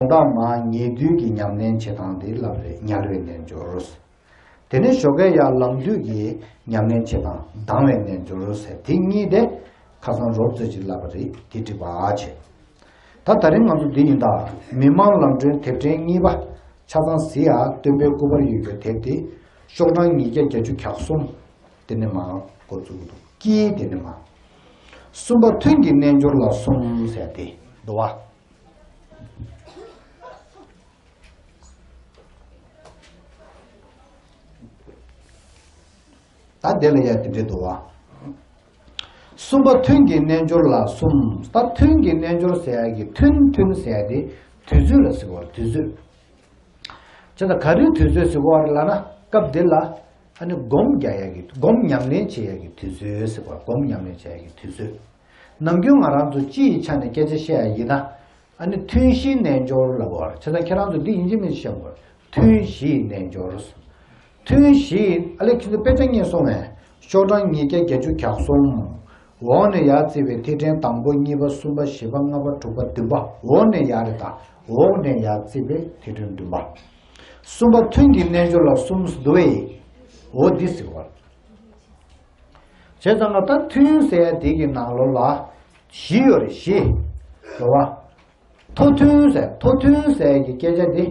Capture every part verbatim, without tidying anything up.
དགོངས་དག་མར་ཉལ་དུས་ཀྱི་ཉམས་ལེན་བྱེད་སྟངས་དེ་ལབ་རེད། ཉལ་བའི་རྣལ་འབྱོར། དེ་ནས་ཞོགས་ཀས་ཡར་ལངས་དུས་ཀྱི་ཉམས་ལེན་བྱེད་སྟངས་ལྡང་བའི་རྣལ་འབྱོར་ཟེར། དེ་གཉིས་དེ་ཁ་སང་རོབ་ཙམ་ཅིག་ལབ་པ་རེད། དེ་འགྲིག་པ་བྱས། ད་ད་རིང་ང་ཚོ་འདི་ཡིན་ད། མི་མང་ལམ་སྒྲོན་དེབ་ཕྲེང་གཉིས་པ། ཆ་ཚང་གཟིགས་ཨ། སྟོན་པའི་སྐུ་པར་ཡོད་རྒྱུ་དེབ་དེ། ཤོག་གྲངས་ཉིས་བརྒྱ་བརྒྱད་ཅུ་གྱ་གསུམ། དེ་ནས་མར་འགོ་བཙུགས་འདུག་དཀྱིལ་དེ་ནས་མར། གསུམ་པ་ཐུན་གྱི་རྣལ་འབྱོར་ལ་གསུམ་ཟེར་དེ་འདུག་བ། ད་དེ་ལ་ཡ་དེ་འདྲ་འདུག་བ། གསུམ་པ་ཐུན་གྱི་རྣལ་འབྱོར་ལ་གསུམ། ད་ཐུན་གྱི་རྣལ་འབྱོར་ཟེར་ཡ་གི་ཐུན་ཐུན་ཟེར་ཡ་དེ་དུས་ཚོད་ལ་ཟེར་བ་རེད། དུས་ཚོད། བྱས་ཙང་ག་རེའི་དུས་ཚོད་ཟེར་བ་རེད་ལབ་ན། སྐབས་འདི་ལ་ཨ་ནི་སྒོམ་རྒྱག་ཡ་གི་སྒོམ་ཉམས་ལེན་བྱེད་ཡ་གི་དུས་ཚོད་ཟེར་བ། སྒོམ་ཉམས་ལེན་བྱེད་ཡ་གི་དུས་ཚོད། ནམ་རྒྱུན་ང་རང་ཚོ་སྤྱི་ཡི་ཆ་ནས་སྐད་ཆ་བཤད་ཡ་ཡིན་ན། ཨ་ནི་ཐུན་བཞིའི་རྣལ་འབྱོར་ལབ་པ་རེད། བྱས་ཙང་ཁྱེད་རང་ཚོ་འདི་ཡིན་གཅིག་མིན་གཅིག་བཤད་དགོས་རེད། ཐུན་བཞིའི་རྣལ་འབྱོར། ཐུན་བཞི། ཨ་ལས་ཁྱེད་ཚོ་དཔེ་ཆ་རྙེད་སོང་ངས། ཤོག་གྲངས་ཉིས་བརྒྱ་བརྒྱད་ཅུ་གྱ་གསུམ། འོག་ནས་ཡར་བརྩིས་པའི་ཐིག་ཕྲེང་དང་པོ། གཉིས་པ། གསུམ་པ། བཞི་པ། ལྔ་པ། དྲུག་པ། བདུན་པ། འོག་ནས་ཡར་རེད་ད། འོག་ནས་ཡར་བརྩིས་པའི་ཐིག་ཕྲེང་བདུན་པ། གསུམ་པ་ཐུན་གྱི་རྣལ་འབྱོར་ལ་གསུམ་འདུག་བས། འོ་འདི་ཟེར་བ། བྱས་ཙང་ང་ད་ཐུན་ཟེར་ཡ་དེ་གི་ནང་ལོགས་ལ་བཞི་ཡོད་རེད། བཞི། རེད་བ། མཐོ་ཐུན་ཟེར། མཐོ་ཐུན་ཟེར་གྱི་སྐད་ཆ་འདི་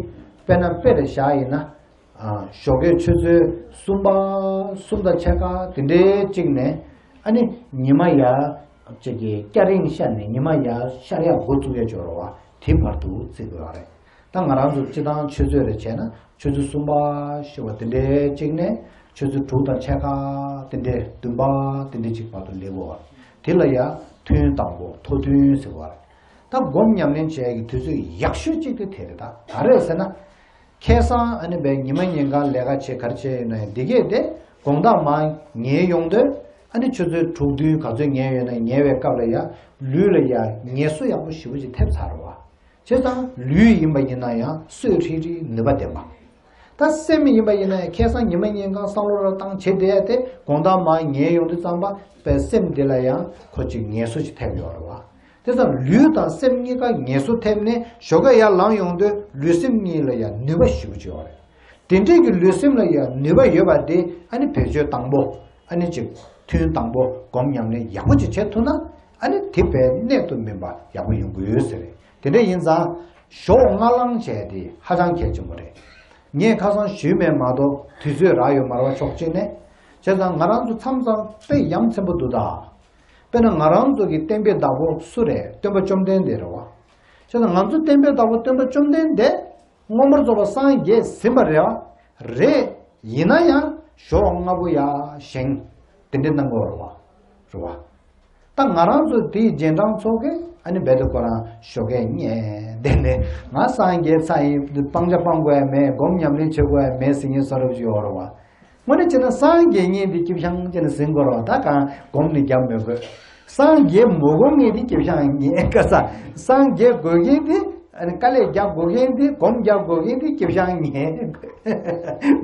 དཔེར་ན་དཔེ་རེ་བཞག་ཡིན་ན། ཨ། ཞོགས་ཀའི་ཆུ་ཚོད་གསུམ་པ། གསུམ་དང་ཕྱེད་ཀ་དེ་འདྲའི་གཅིག་ནས། ཨ་ནི་ཉི་མ་ཡར་གཅིག་གི་སྐྱ་རེངས་ཤར་ནས་ཉི་མ་ཡར་ཤར་ཡག་འགོ་བཙུགས་ཡ་ཅིག་ཡོད་རེད་བ། དེ་བར་དུ་བརྩི་དགོས་རེད། ད་ང་རང་ཚོ་སྤྱི་བཏང་ཆུ་ཚོད་རེ་བྱས་ན། ཆུ་ཚོད་གསུམ་པ་ཞེས་པ་དེ་འདྲའི་གཅིག་ནས་ཆུ་ཚོད་དྲུག་དང་ཕྱེད་ཀ་དེ་འདྲའི། བདུན་པ་དེ་འདྲའི་གཅིག་བར་དུ་སླེབས་དགོས་པ། དེ་ལ་ཡ་ཐུན་དང་པོ། མཐོ་ཐུན་ཟེར་བ་རེད། ད་སྒོམ་ཉམས་ལེན་བྱེད་ཡག་གི་དུས་ཚོད་ཡག་ཤོས་གཅིག་དེ་དེ་རེད། ད་ག་རེ་རེད་ཟེར་ན། ཁ་སང་ཨ་ནི་བས་ཉི་མ་ཉིན་གང་ལས་ཀ་བྱེད་ག་རེ་བྱེད་ཡོད་ན་ཡང་། འདི་གས་དེ་དགོང་དག་མར་ཉལ་ཡོང་དུས། ཨ་ནི་ཆུ་ཚོད་དྲུག་བདུན་ག་ཚོད་ཉལ་ཡོད་ན། ཉལ་བའི་སྐབས་ལ་ཡ་ལུས་ལ་ཡ་ངལ་གསོ་ཡག་པོ་ཞེ་པོ་ཅིག་ཐེབས་ཚར་བ། བྱས་ཙང་ལུས་ཡིན་པ་ཡིན་ན་ཡང་གསོས་ཧྲིལ་ཧྲིལ་ནུས་པ་ལྡན་པ། ད་སེམས་ཡིན་པ་ཡིན་ན་ཡང་ཁ་སང་ཉི་མ་ཉིན་གང་བསམ་བློ་ར་བཏང་བྱེད་བསྡད་ཡ་དེ། དགོང་དག་མར་ཉལ་ཡོང་དུས་ཙམ་པ་པའི་སེམས་དེ་ལ་ཡང་ཁོ་ཅིག་ངལ་གསོ་ཅིག་ཐེབས་ཡོད་རེད་བ། དེ་ཙང་ལུས་དང་སེམས་གཉིས་ཀ་ངལ་གསོ་ཐེབས་ནས་ཞོགས་ཀས་ཡར་ལངས་ཡོང་དུས་ལུས་སེམས་གཉིས་ལ་ཡང་ནུས་པ་ཞེ་པོ་ཅིག་ཡོད་རེད། དེ་འདྲས་ཀྱི་ལུས་སེམས་ལ་ཡང་ནུས་པ་ཡོད་པ་དེ། ཨ་ནི་བེད་སྤྱོད་དང་པོ། ཨ་ནི་ཅིག་ཐུན་དང་པོ་སྒོམ་ཉམས་ལེན་ཡག་པོ་ཅིག་བྱེད་ཐུབ་ན། ཨ་ནི་དེ་དཔེ་གནད་དུ་སྨིན་པ་ཡག་པོ་ཡོང་གི་ཡོད་ཟེར་རེད། དེ་འདྲ་ཡིན་ཙང་ཞོགས་སྔ་ལངས་བྱས་དེ་ཧ་ཅང་གལ་ཆེན་པོ་རེད། ངས་ཁ་སང་ཞུས་མེད་མ་གཏོགས་དུས་ཚོད་རག་ཡོད་མ་རེད་བ། ཕྱོགས་གཅིག་ནས། བྱས་ཙང་ང་རང་ཚོ་མཚམས་མཚམས་དཔེ་ཡ་མཚན་པོ་འདུག་ད། དཔེར་ན་ང་རང་ཚོ་གི་བསྟན་པའི་བདག་པོ་སུ་རེད། སྟོན་པ་བཅོམ་ལྡན་འདས་རེད་བ། བྱས་ཙང་ང་ཚོ་བསྟན་པའི་བདག་པོ་སྟོན་པ་བཅོམ་ལྡན་འདས་མངོན་པར་རྫོགས་པར་སངས་རྒྱས་ཟིན་པ་རེད་བ། རེད། ཡིན་ན་ཡང་ཞོགས་སྔ་པོ་ཡར་བཞེངས། དེ་འདྲ་གནང་དགོས་རེད་བ། རེད་བ། ད་ང་རང་ཚོ་དེའི་རྗེས་འབྲང་ཚོ་གིས་ཨ་ནི་རྦད་དེ་ཁོ་རང་ཞོགས་ཀས་ཉལ་བསྡད་ནས། ང་སངས་རྒྱས་ཚར་ཡིན། སྤང་བྱ་སྤང་དགོས་ཡ་མེད། སྒོམ་ཉམས་ལེན་བྱེད་དགོས་ཡ་མེད་ཟེར་མཁན་བཟོ་འདྲ་ཅིག་ཡོད་རེད་བ། དངོས་གནས་བྱས་ན་སངས་རྒྱས་མཁན་དེ་སྐྱིད་ཤང་བྱས་ནས་ཟིན་དགོས་རེད་བ། ད་གང་སྒོམ་ནི་རྒྱབ་མི་དགོས། སངས་རྒྱས་མ་དགོས་མཁན་དེ་སྐྱིད་ཤང་ཉལ་དགོས་ས། སངས་རྒྱས་དགོས་མཁན་དེ། ཨ་ནི་དཀའ་ལས་རྒྱག་དགོས་མཁན་དེ། སྒོམ་རྒྱག་དགོས་མཁན་དེ་སྐྱིད་ཤང་ཉལ་དགོས།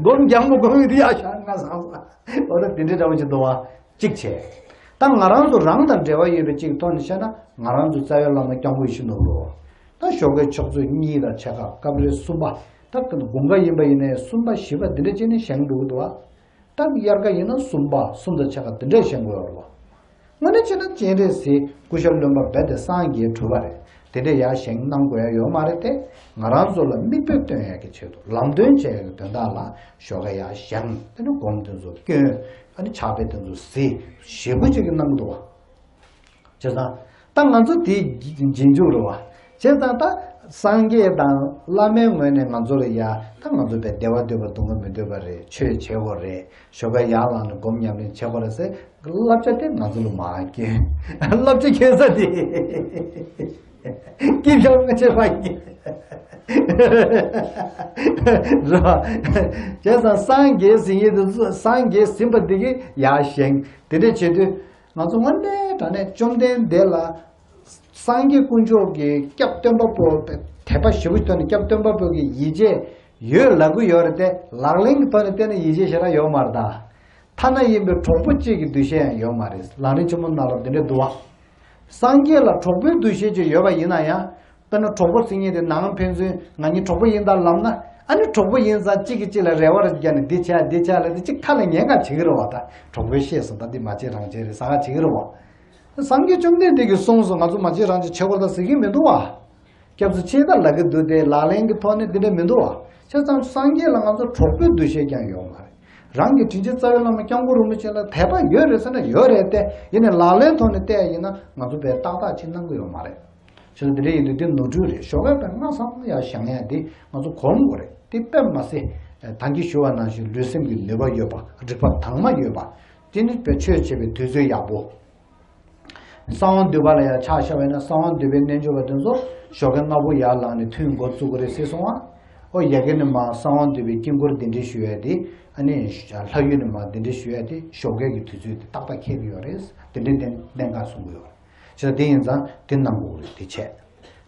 སྒོམ་རྒྱག་མ་དགོས་མཁན་དེ་ཡར་ཤང་ང་སང་ས། འོ་ད་དེ་འདྲའི་འདྲ་བོ་ཅིག་འདུག་བ། གཅིག་བྱས། ད་ང་རང་ཚོ་རང་དང་འབྲེལ་བ་ཡོད་པའི་གཅིག་ཐོག་ནས་བཤད་ན། ང་རང་ཚོ་རྩ་བའི་བླ་མ་སྐྱབས་མགོན་ཡིད་བཞིན་ནོར་བུ། ད་ཞོགས་ཀའི་ཕྱག་ཚོད་གཉིས་དང་ཕྱེད་ཀ། སྐབས་རེ་གསུམ་པ། ད་དགུན་ཁ་ཡིན་པ་ཡིན་ནའི་གསུམ་པ་བཞི་པ་འདི་འདྲ་བྱས་ནས་བཞེངས་འགྲོ་གི་འདུག་བ། ད་དབྱར་ཁ་ཡིན་ན་གསུམ་པ། གསུམ་དང་ཕྱེད་ཀ་འདི་འདྲ་བཞེངས་དགོས་ཡོད་རེད་བ། དངོས་གནས་བྱས་ན་སྤྱན་རས་གཟིགས་སྐུ་ཞབས་བློན་པོ་རྦད་དེ་སངས་རྒྱས་གྲུབ་པ་རེད། དེ་འདྲ་ཡར་བཞེངས་གནང་དགོས་ཡ་ཡོད་མ་རེད་དེ། ང་རང་ཚོ་ལ་མིག་དཔེ་སྟོན་ཡ་གི་ཆེད་དུ། ལམ་སྟོན་བྱེད་ཡ་གི་དོན་དག་ལ་ཞོགས་ཀས་ཡར་བཞེངས། དེ་ནས་སྒོམ་དེ་ཚོ་སྐྱོན། ཨ་ནི་ཕྱག་དཔེ་དེ་ཚོ་གཟིགས། ཞེ་པོ་ཅིག་གི་གནང་གི་འདུག་བ། བྱས་ཙང་ད་ང་ཚོ་དེའི་རྗེས་འཇུག་རེད་བ། བྱས་ཙང་ད་སངས་རྒྱས་དང་བླ་མའི་ངོས་ནས་ང་ཚོ་ལ་ཡ། ད་ང་ཚོ་དཔེ་བདེ་བ་འདོད་པ་སྡུག་བསྔལ་མི་འདོད་པ་རེད། ཆོས་བྱེད་དགོས་རེད། ཞོགས་ཀས་ཡར་ལངས་ནས་སྒོམ་ཉམས་ལེན་བྱེད་དགོས་རེད་ཟེར། བསླབ་བྱ་དེ་ང་ཚོ་ལ་མ་སྐྱོན། བསླབ་བྱ་སྐྱོན་ས་དེ་སྐྱིད་ཤང་ང་ཆེ་བ་ཡིན། རེད་བ། བྱས་ཙང་སངས་རྒྱས་ཟིན་ཡས་དེ་ཚོ། སངས་རྒྱས་ཟིན་པ་འདི་གིས་ཡར་བཞེངས། དེ་འདྲ་བྱེད་དུས། ང་ཚོ་དངོས་གནས་དྲང་གནས་བཅོམ་ལྡན་འདས་ལ་སངས་རྒྱས་དཀོན་མཆོག་གི་སྐྱབས་སྟོན་པ་པོ། དད་པ་ཞེ་པོ་ཐོག་ནས་སྐྱབས་སྟོན་པ་པོ་གི་ཡིད་ཆེས་ཡོད་ལབ་ཀྱི་ཡོད་རེད་དེ། ལག་ལེན་གྱི་ཐོག་ནས་བསྟན་ན་ཡིད་ཆེས་ཞེ་དྲག་ཡོད་མ་རེད་ད། ཐ་ན་ཡིན་པའི་གྲོགས་པོ་གཅིག་གི་འདུ་ཤེས་ཡང་ཡོད་མ་རེད། ལམ་རིམ་ཆེན་མོ་ནང་ལ་འདི་འདྲ་འདུག་བ། སངས་རྒྱས་ལ་གྲོགས་པོའི་འདུ་ཤེས་ཅིག་ཡོད་པ་ཡིན་ན་ཡང་། དཔེར་ན་གྲོགས་པོ་ཟེར་མཁན་དེ་ནང་ཕན་ཚུན་ང་གཉིས་གྲོགས་པོ་ཡིན་ད་ལབ་ན། ཨ་ནི་གྲོགས་པོ་ཡིན་ཙང་གཅིག་གིས་གཅིག་ལ་རེ་བ་རྒྱག་ནས་འདི་བྱས་འདི་བྱས་ལབ་དེ་གཅིག་ཁ་ལ་ཉན་ག་བྱེད་ཀྱི་རེད་བ། ད་གྲོགས་པོའི་བཤད་སོང་ད་འདི་མ་བྱེད་རང་བྱེད་རེད་ཟེར་ག་བྱེད་ཀྱི་རེད་བ། སངས་རྒྱས་བཅོམ་ལྡན་འདས་ཀྱིས་གསུངས་སོང་ང་ཚོ་མ་བྱེད་རང་བྱེད་བྱེད་དགོས་ད་ཟེར་གྱི་མི་འདུག་བ། སྐྱབས་སུ་མཆི་ད་ལབ་ཀྱི་འདུག་སྟེ་ལག་ལེན་གྱི་ཐོག་ནས་འདི་འདྲ་མི་འདུག་བ། བྱས་ཙང་སངས་རྒྱས་ལ་ང་ཚོ་གྲོགས་པོའི་འདུ་ཤེས་ཀྱང་ཡོད་མ་རེད། རང་གི་དྲིན་ཅན་རྩ་བའི་བླ་མ་སྐྱབས་མགོན་རིན་པོ་ཆེ་ལ་དད་པ་ཡོད་རེད་ཟེར་ན་ཡོད་རེད་དེ། ཡིན་ནའི་ལག་ལེན་ཐོག་ནས་བལྟས་ཡིན་ན་ང་ཚོ་དཔེ་ཏག་ཏག་ཅིག་གནང་གི་ཡོད་མ་རེད། བྱས་ཙང་འདི་འདྲ་ཡིན་དུས་འདི་ནོར་འཁྲུལ་རེད། ཞོགས་ཀས་དཔེ་སྔ་སང་ཡར་བཞེངས་ཡ་འདི་ང་ཚོ་གོམས་དགོས་རེད། དེ་དཔེ་མ་ཟད་ད་གིན་ཞུ་བ་ནང་བཞིན་ལུས་སེམས་ཀྱི་ནུས་པ་ཡོད་པ། སྒྲིག་པ་དྭངས་མ་ཡོད་པ། དེ་ནི་དཔེ་ཆོས་བྱེད་པའི་དུས་ཚོད་ཡག་པོ། གསང་བ་འདུས་པ་ལ་ཡང་ཕྱག་བཞག་པ་ཡིན་ན་གསང་བ་འདུས་པའི་རྣལ་འབྱོར་པ་དེ་ཚོ་ཞོགས་ཀས་སྔ་པོ་ཡར་ལངས་ནས་ཐུན་འགོ་བཙུགས་ཀྱི་རེད་ཟེར་སོང་ཨ། ཨོ་ཡ་གི་ནི་མ་གསང་བ་འདུས་པའི་དཀྱིལ་འཁོར་གདན་འདྲེན་ཞུ་ཡས་དེ་ཨ་ནི་ལྷ་ཡུལ་ནས་མ་གདན་འདྲེན་ཞུ་ཡས་དེ་ཞོགས་ཀས་ཀྱི་དུས་ཚོད་དེ་ཏག་ཏག་འཁེལ་གྱི་ཡོད་རེད། དེ་འདྲའི་གནད་གནད་འགག་གསུང་གི་ཡོད་རེད། བྱས་ཙང་དེ་ཡིན་ཙང་དེ་གནང་དགོས་རེད། དེ་བྱས་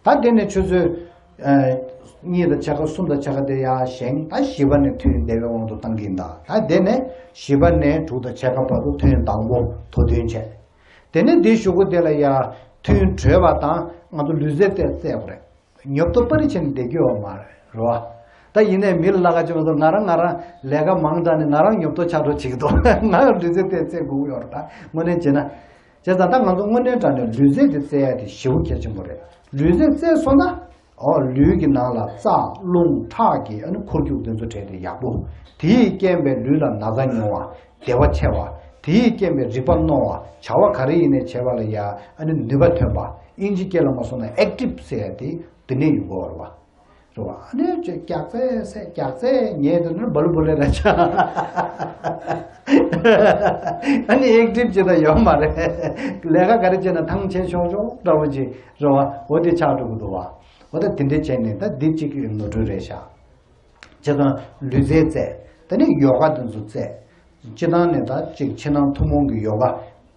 ད་དེ་ནས་ཆུ་ཚོད་གཉིས་དང་ཕྱེད་ཀ་གསུམ་དང་ཕྱེད་ཀ་དེ་ཡར་བཞེངས། ད་བཞི་པ་ནས་ཐུན་བདེ་བའི་དབང་དུ་བཏང་གི་ཡིན། ད་ད་དེ་ནས་བཞི་པ་ནས་དྲུག་དང་ཕྱེད་ཀ་བར་དུ་ཐུན་དང་པོ་ཐུགས་ཐུན་བྱས། དེ་ནས་འདིའི་གཞུག་གུ་དེ་ལ་ཡ་ཐུན་གྲོལ་བ་དང་ང་ཚོ་ལུས་རྩལ་རྩེད་རྩེད་དགོས་རེད། ཉོབ་ཏོ་པར་རི་བྱས་ནས་བསྡད་རྒྱུ་ཡོད་མ་རེད་རོ། ད་ཡིན་ནའི་མི་ལ་ལ་ཁ་ཅིག་མ་གཏོགས་ང་རང་ང་རང་ལས་ཀ་མང་དྲགས་ནས་ང་རང་ཉོབ་ཏོ་ཆགས་འགྲོ་བྱེད་ཀྱི་འདུག་ང་ཡང་ལུས་རྩལ་རྩེད་རྩེད་དགོས་ཀྱི་ཡོད་རེད། ད་དངོས་གནས་བྱས་ན། བྱས་ཙང་ད་ང་ཚོ་དངོས་གནས་དྲང་གནས་ལུས་རྩལ་དེ་རྩེད་ཡ་དེ་ཞེ་པོ་གལ་ཆེན་པོ་རེད། ལུས་རྩལ་རྩེད་སོང་ན། ཨོ་ལུས་ཀྱི་ནང་ལ་རྩ་རླུང་ཁྲག་གི་ཨ་ནི་འཁོར་རྒྱུག་དེ་ཚོ་བྲལ་ཏེ་ཡག་པོ། དེའི་རྐྱེན་པས་ལུས་ལ་ན་ཚ་ཉུང་བ། བདེ་བ་ཆེ་བ། དེའི་རྐྱེན་པས་རིག་པ་རྣོ་བ། བྱ་བ་ག་རེ་ཡིན་ནའི་བྱེད་པ་ལ་ཡ་ཨ་ནི་ནུས་པ་ཐོན་པ། ཨིན་ཇི་སྐད་ལ་མ་སོང་ན་ཨེག་ཊིབ་ཟེར་ཡ་དེ་འདི་ནས་ཡོང་གི་ཡོད་རེད་བ། རེད་བ། ཨ་ནི་ཅིག་རྒྱག་རྩལ་ཟེར་རྒྱག་རྩལ་ཉལ་དུས་ནི་སྦ་ལུ་སྦུ་ལེ་ར་ཆགས། ཨ་ནི་ཨེག་ཊིབ་ཅིག་ད་ཡོད་མ་རེད། ལས་ཀ་ག་རེ་བྱས་ན་ཐང་ཆད་ཤོག་ཤོག་འདྲ་བོ་ཅིག་རེད་བ། འོ་དེ་ཆགས་འགྲོ་གི་འདུག་བ། འོ་ད་དེ་འདྲ་བྱས་ནས་ད་འདི་གཅིག་གི་ནོར་འཁྲུལ་རེད་ཤག་བྱས་ཙང་ལུས་རྩལ་རྩེད། དེ་ནས་ཡོ་ག་དེ་ཚོ་རྩེད། སྤྱིར་བཏང་ནས་ད་ཅིག་ཕྱི་ནང་ཐུན་མོང་གི་ཡོ་ག་ཨ་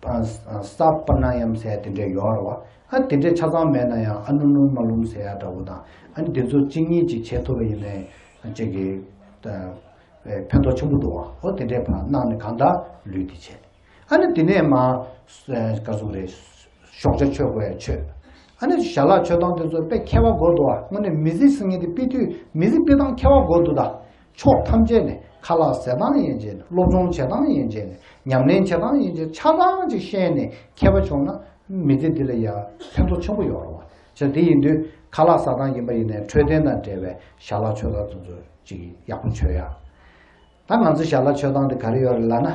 ཨ་ས་པ་ན་ཡམ་ཟེར་ཡ་དེ་འདྲ་ཡོད་རེད་བ། ཨ་དེ་འདྲ་ཆ་ཚང་མེད་ན་ཡང་ཨ་ནུ་ནུ་མ་ལུམ་ཟེར་ཡ་འདྲ་བོ་དང་། ཨ་ནི་དེ་ཚོ་གཅིག་གཉིས་ཅིག་བྱེད་ཐུབ་པ་ཡིན་ནའི་ཅིག་གི་ད་ཕན་ཐོགས་ཆེན་པོ་འདུག་བ། ཨོ་དེ་འདྲའི་བར་གནང་ནས་གང་ལྟར་ལུས་དེ་བྱེད། ཨ་ནི་དེ་ནས་མ་ག་ཟུག་རེད། ཞོགས་ཇ་མཆོད་དགོས་ཡ་མཆོད། ཨ་ནི་ཞལ་ལག་མཆོད་སྟངས་དེ་ཚོ་དཔེ་ཁྱད་པར་དགོས་འདུག་བ། དངོས་གནས་མི་ཚེ་ཟེར་མཁན་དེ་དཔེ་དུས་མི་ཚེ་སྤེལ་སྟངས་ཁྱད་པར་དགོས་འདུག་ད། ཕྱོགས་ཐམས་ཅད་ནས་ཁ་ལག་ཟ་སྟངས་ཡན་ཆད་ནས་སློབ་སྦྱོང་བྱེད་སྟངས་ཡན་ཆད་ནས་ཉམས་ལེན་བྱེད་སྟངས་ཡན་ཆད་ཆ་ཚང་ཅིག་ཤེས་ནས་མཁས་པ་བྱུང་ན་མི་ཚེ་འདི་ལ་ཡ་ཕན་ཐོགས་ཆེན་པོ་ཡོད་རེད་བ། བྱས་དེ་ཡིན་དུས་ཁ་ལག་ཟ་སྟངས་ཡིན་པ་ཡིན་ནའི་འཕྲོད་བསྟེན་དང་འབྲེལ་བའི་ཞལ་ལག་མཆོད་སྟངས་དེ་ཚོ་ཅིག་ཡག་པོ་མཆོད་ཡ། ད་ང་ཚོ་ཞལ་ལག་མཆོད་སྟངས་དེ་ག་རེ་ཡོད་རེད་ལབ་ན།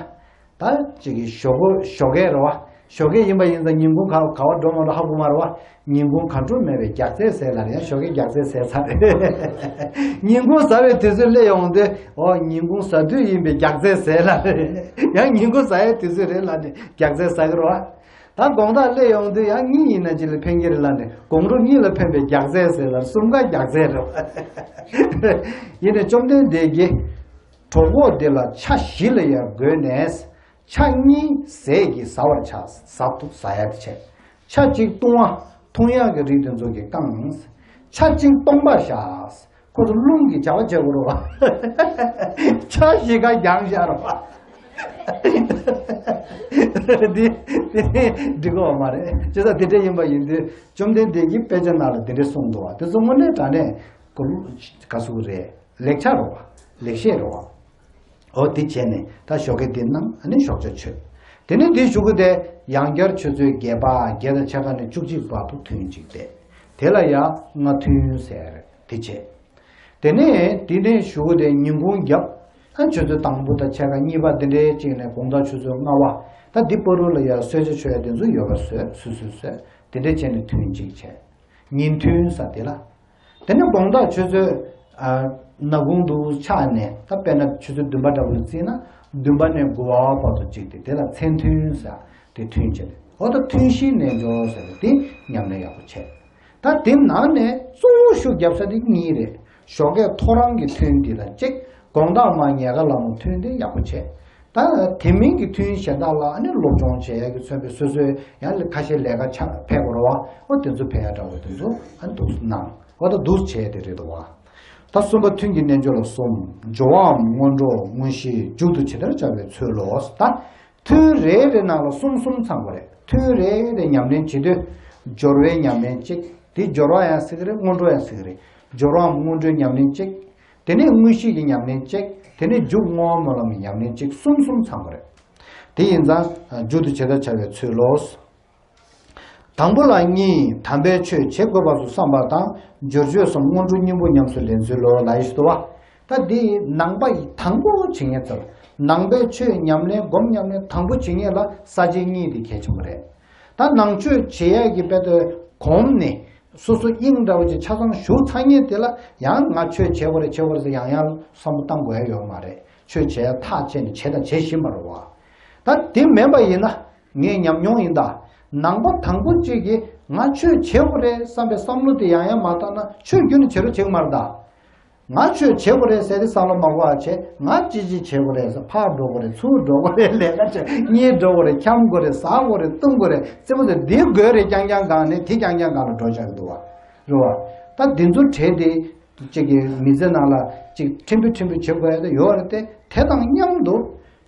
ད་ཅིག་གི་ཞོགས་པ་ཞོགས་ཀས་རེད་བ། ཞོགས་ཀས་ཡིན་པ་ཡིན་ཙང་ཉིན་གུང་ག་ག་བ་འགྲོ་མ་འགྲོ་ཧ་གོ་མ་རེད་བ། ཉིན་གུང་གང་འགྲོ་མེད་པའི་རྒྱགས་ཚད་ཟས་ལ་རེད། ཡང་ཞོགས་ཀས་རྒྱགས་ཚད་ཟས་ཚར་རེད། ཉིན་གུང་ཟ་བའི་དུས་ཚོད་སླེབས་ཡོང་དུས་ཨོ་ཉིན་གུང་ཟ་དུས་ཡིན་པའི་རྒྱགས་ཚད་ཟས་ལ་རེད། ཡང་ཉིན་གུང་ཟ་ཡའི་དུས་ཚོད་རེད་ལབ་ནས་རྒྱགས་ཚད་ཟ་གི་རེད་བ། ད་དགོང་དག་སླེབས་ཡོང་དུས་ཡང་གཉིད་ཡིན་ན་ཅི་ལ་ཕན་གྱི་རེད་ལབ་ནས་དགོང་དྲོ་གཉིད་ལ་ཕན་པའི་རྒྱགས་ཚད་ཟས་ལ་གསུམ་ཀ་རྒྱགས་ཚད་རེད་བ། ཡིན་ནའི་བཅོམ་ལྡན་འདས་ཀྱིས། གྲོགས་པོ་དེ་ལ་ཆ་བཞི་ལ་ཡང་བགོས་ནས། ཆ་གཉིས་ཟས་ཀྱིས་ཟ་བར་བྱ། ཟ་ཐུབ་ཟ་ཡ་དེ་བྱས། ཆ་གཅིག་བཏུང་བ་འཐུང་ཡག་གི་རིགས་དེ་ཚོ་གིས་བཀང་། ཆ་གཅིག་སྟོང་པར་བཞག་ཁོ་ཚོ་རླུང་གིས་བྱ་བ་བྱེད་དགོས་རེད་བ། ཆ་བཞི་ཀ་རྒྱང་བཞག་རེད་བ། འདི་འདི་འགྲིག་གི་ཡོད་མ་རེད། བྱས་ཙང་དེ་འདྲ་ཡིན་པ་ཡིན་དུས་བཅོམ་ལྡན་འདས་ཀྱིས་དཔེ་ཆ་ནང་ལ་དེ་འདྲ་གསུངས་འདུག་བ། དེ་ཚོ་དངོས་གནས་དྲང་གནས་ག་ཟུག་རེད། ལེགས་ཆ་རེད་བ། ལེགས་བཤད་རེད་བ། འོ་དེ་བྱས་ནས་ད་ཞོགས་ཀས་འདི་གནང་། ཨ་ནི་ཞོགས་ཇ་མཆོད། དེ་ནས་འདིའི་གཞུག་གུ་དེ་ཡང་བསྐྱར་ཆུ་ཚོད་བརྒྱད་པ་བརྒྱད་དང་ཕྱེད་ཀ་ནས་བཅུ་གཅིག་བར་དུ་ཐུན་གཅིག་བསྡད། དེ་ལ་ཡང་སྔ་ཐུན་ཟེར་དེ་བྱས། དེ་ནས་དེ་ནས་གཞུག་གུ་དེ་ཉིན་གུང་རྒྱབ། ཨ་ཆུ་ཚོད་དང་པོ་དང་ཕྱེད་ཀ་གཉིས་པ་དེ་འདྲའི་གཅིག་ནས་དགོང་དག་ཆུ་ཚོད་ལྔ་པ། ད་འདི་བར་དུ་ལ་ཡང་གསོལ་ཇ་མཆོད་ཡ་དེ་ཚོ་ཡོད་པ་བཟོས་སུ་སུ་བཟོས། དེ་འདྲ་བྱས་ནས་ཐུན་གཅིག་བྱས། ཉིན་ཐུན་ཟེར་དེ་ལ། དེ་ནས་དགོང་དག་ཆུ་ཚོད་ཨ་ན་གུང་དུ་ཆགས་ནས་ད་དཔེར་ན་ཆུ་ཚོད་བདུན་པ་འདྲ་བོ་ལ་བརྩིས་ན་བདུན་པ་ནས་དགུ་པ་བར་དུ་གཅིག་སྟེ། དེ་ལ་མཚན་ཐུན་ཟེར་དེ་ཐུན་བྱས་ཏེ། འོ་ད་ཐུན་བཞིའི་རྣལ་འབྱོར་ཟེར་བ་དེ་ཉམས་ལེན་ཡག་པོ་བྱས། ད་དེ་ནང་ནས་གཙོ་བོ་ཤུགས་རྒྱབ་ས་དེ་གཉིས་རེད། ཞོགས་ཀས་ཐོ་རངས་ཀྱི་ཐུན་འདི་ལ་གཅིག་དགོང་དག་མ་ཉལ་ཁ་ལ་མོ་ཐུན་དེ་ཡག་པོ་བྱས། ད་དེ་མིན་གྱི་ཐུན་གཞན་དག་ལ་ཨ་ནི་སློབ་སྦྱོང་བྱེད་ཡག་གི་མཚོན་པའི་སོ་སོའི་ཡང་ལ་ཁ་ཤས་ལས་ཀ་ཆ་ཕེབས་དགོས་རེད་བ། འོ་དེ་ཚོ་ཕེབས་ཡག་འདྲ་བོ་དེ་ཚོ་ཨ་ནི་འདུག་སེ་གནང་། འོ་ད་འདུག་སེ་བྱས་དེ་རེད་འདུག་བ། ད་གསུམ་པ་ཐུན་གྱི་རྣལ་འབྱོར་ལ་གསུམ། སྦྱོར་བའམ་སྔོན་འགྲོ་དངོས་གཞི་མཇུག་ཏུ་ཇི་ལྟར་བྱ་བའི་ཚུལ་ལོ། ད་ཐུན་རེ་རེ་ནང་ལ་གསུམ་གསུམ་ཚང་དགོས་རེད། ཐུན་རེ་རེ་ཉམས་ལེན་བྱེད་དུས་སྦྱོར་བའི་ཉམས་ལེན་གཅིག་དེ་སྦྱོར་བ་ཡང་ཟེར་གི་རེད། སྔོན་འགྲོ་ཡང་ཟེར་གི་རེད། སྦྱོར་བའམ་སྔོན་འགྲོའི་ཉམས་ལེན་གཅིག་དེ་ནས་དངོས་གཞི་གི་ཉམས་ལེན་གཅིག་དེ་ནས་མཇུག་བསྔོ་བ་སྨོན་ལམ་གྱི་ཉམས་ལེན་གཅིག་གསུམ་གསུམ་ཚང་དགོས་རེད། དེ་ཡིན་ཙང་མཇུག་ཏུ་ཇི་ལྟར་བྱ་བའི་ཚུལ་ལོ། དང་པོ་ལ་གཉིས། དམ་པའི་ཆོས་བྱེད་དགོས་པ་སོགས་བསམ་པ་དང་། སྦྱོར་བཅོས་སམ་སྔོན་འགྲོ་གཉེན་པོ་ཉམས་སུ་ལེན་ཚུལ་ལོ། ལ་ཡི་ཤི་དུ་བ། ད་འདི་ནང་པ་ཡི་དང་པོ་བྱེད་ངེས་ཚར། ནང་པའི་ཆོས་ཉམས་ལེན་སྒོམ་ཉམས་ལེན་དང་པོ་བྱེད་ངེས་ལ་ས་བཅད་གཉིས་དེ་གལ་ཆེན་པོ་རེད། ད་ནང་ཆོས་བྱེད་ཡས་ཀྱི་དཔེ་དེ་གོམས་ནས་སོ་སོ་དབྱིངས་འདྲ་བོ་ཅིག་ཆ་ཚང་ཞུགས་ཚར་ངེས་དེ་ལ་ཡང་ང་ཆོས་བྱེད་དགོས་རེད་བྱེད་དགོས་རེད་ཟེར་ཡང་ཡང་བསམ་བློ་བཏང་དགོས་ཡ་ཡོད་མ་རེད། ཆོས་བྱེད་ཡ་ཐག་བཅད་ནས་བྱེད་དང་བྱེད་བཞིན་པ་རེད་བ། ད་དེ་མིན་པ་ཡིན་ན། ངའི་ཉམས་མྱོང་ཡིན་ད། ནང་པ་དང་པོ་གཅིག་གིས་ང་ཆོས་བྱེད་དགོས་རེད་བསམ་པའི་བསམ་བློ་དེ་ཡང་ཡང་མ་བཏང་ན་ཆོས་རྒྱུན་ནས་བྱེད་རོགས་བྱེད་ཀྱི་མ་རེད་ད། ང་ཆོས་བྱེད་དགོས་རེད་ཟེར་ཏེ་བསམ་བློ་མ་དགོས་པ་བྱས། ང་ཅི་ཅི་བྱེད་དགོས་རེད་ཟེར། ཕར་འགྲོ་དགོས་རེད། ཚུར་འགྲོ་དགོས་རེད། ལས་ཀ་བྱེད། གཉིད་འགྲོ་དགོས་རེད། འཁྱམ་དགོས་རེད། ཟ་དགོས་རེད། བཏུང་དགོས་རེད། རྩེད་མོ་དེ་འདི་དགོས་རེད། རྐྱང་རྐྱང་སྒང་ནས་དེ་རྐྱང་རྐྱང་སྒང་ལ་འགྲོ་བཞག་གི་འདུག་བ། རེད་བ། ད་འདི་ཚོ་བྲལ་ཏེ་གཅིག་གི་མི་ཚེ་ནང་ལ་གཅིག་ཕྲན་བུ་ཕྲན་བུ་བྱེད་དགོས་ཡ་དེ་ཡོད་རེད་དེ། དེ་དང་མཉམ་དུ།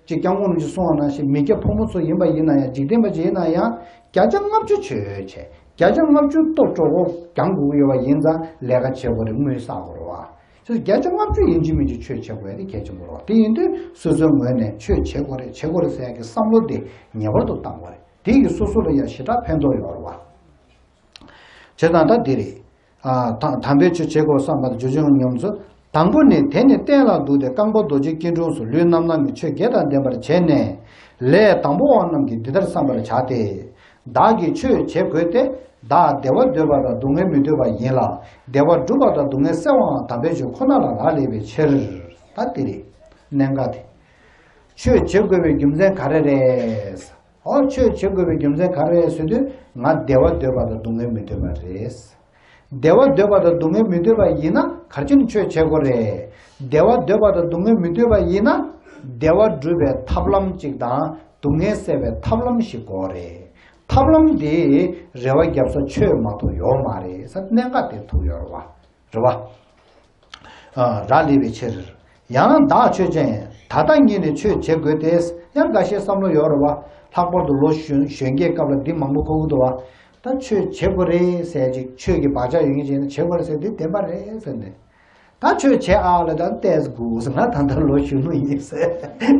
ཅིག་སྐྱབས་མགོན་རིན་པོ་ཆེས་གསུངས་པ་ནང་བཞིན་མི་སྐྱ་ཕོ་མོ་ཚོ་ཡིན་པ་ཡིན་ན་ཡང་། འཇིག་རྟེན་པ་ཅིག་ཡིན་ན་ཡང་། བརྒྱ་ཆ་ལྔ་བཅུ་ཆོས་བྱེད། བརྒྱ་ཆ་ལྔ་བཅུ་ལྟོ་གྲོགས་པོ་གྱོང་དགོས་ཀྱི་ཡོད་པ་ཡིན་ཙང་ལས་ཀ་བྱེད་དགོས་རེད། དངུལ་བསགས་དགོས་རེད་བ། ཅིག་བརྒྱ་ཆ་ལྔ་བཅུ་ཡིན་གཅིག་མིན་གཅིག་ཆོས་བྱེད་དགོས་ཡ་དེ་གལ་ཆེན་པོ་རེད་བ། དེ་ཡིན་དུས་སོ་སོའི་ངོས་ནས་ཆོས་བྱེད་དགོས་རེད་བྱེད་དགོས་རེད་ཟེར་ཡ་གི་བསམ་བློ་དེ་ངེས་པར་དུ་བཏང་དགོས་རེད། དེ་གིས་སོ་སོ་ལ་ཡང་ཞེ་དྲག་ཕན་ཐོགས་ཡོད་རེད་བ། བྱས་ཙང་ད་འདི་རེད། ཨ། དམ་དམ་པའི་ཆོས་བྱེད་དགོས་བསམ་པ་དང་། སྦྱོར་བཅོས་ཉམས་སུ། དང་པོ་ནི། དེ་ནས་སྟན་ལ་འདུག་སྟེ་རྐང་པ་རྡོ་རྗེ་སྐྱིལ་ཀྲུང་སོགས་ལུས་རྣམ་སྣང་གི་ཆོས་བརྒྱད་དང་ལྡན་པར་བྱས་ནས། ལས་དང་པོ་བ་རྣམས་ཀྱིས་འདི་ལྟར་བསམ་པར་བྱ་སྟེ། བདག་གིས་ཆོས་བྱེད་དགོས་ཏེ། བདག་བདེ་བ་འདོད་པ་དང་སྡུག་བསྔལ་མི་འདོད་པ་ཡིན་ལ། བདེ་བ་སྒྲུབ་པ་དང་སྡུག་བསྔལ་སེལ་བའང་དམ་པའི་ཆོས་ཁོ་ན་ལ་རག་ལས་པའི་ཕྱིར། ད་འདི་རེད། གནད་འགག་དེ། ཆོས་བྱེད་དགོས་པའི་རྒྱུ་མཚན་ག་རེ་རེད། ཨོ། ཆོས་བྱེད་དགོས་པའི་རྒྱུ་མཚན་ག་རེ་རེད་ཟེར་དུས། ང་བདེ་བ་འདོད་པ་དང་སྡུག་བསྔལ་མི་འདོད་པ་རེད། བདེ་བ་འདོད་པ་དང་སྡུག་བསྔལ་མི་འདོད་པ་ཡིན་ན་ག་རེ་བྱས་ནས་ཆོས་བྱེད་དགོས་རེད། བདེ་བ་འདོད་པ་དང་སྡུག་བསྔལ་མི་འདོད་པ་ཡིན་ན། བདེ་བ་སྒྲུབ་པའི་ཐབས་ལམ་གཅིག་དང་སྡུག་བསྔལ་སེལ་བའི་ཐབས་ལམ་ཞིག་དགོས་རེད། ཐབས་ལམ་དེ་རེ་བ་བརྒྱབ་ས་ཆོས་མ་གཏོགས་ཡོད་མ་རེད་ཟེར་གནད་འགག་དེ་ཐུག་ཡོད་རེད་བ། རེད་བ། ཨ། རག་ལས་པའི་ཕྱིར། ཡང་བདག་ཆོས་ཅན། ད་ལྟ་ཉིད་ནས་ཆོས་བྱེད་དགོས་ཏེ། ཡང་འགའ་ཤས་བསམ་བློ་ཡོད་རེད་བ། ལྷག་པར་དུ་ལོ་གཞོན་གཞོན་སྐྱེས་སྐབས་ལ་འདི་མང་པོ་གོ་གི་འདུག་བ། ད་ཆོས་བྱེད་དགོས་རེད་ཟེར་ཅིག་ཆོས་ཀྱི་བག་ཆགས་ཡོད་མཁན་ཅིག་ཡིན་ན་བྱེད་དགོས་རེད་ཟེར་འདི་བདེན་པ་རེད་ཟེར་ནས། ད་ཆོས་བྱེད་ཨ་ལ་ད་ལྟས་དགོས་ཟེར། ང་ད་ལྟ་ལོ་གཞོན་ནུ་ཡིན་ཟེར།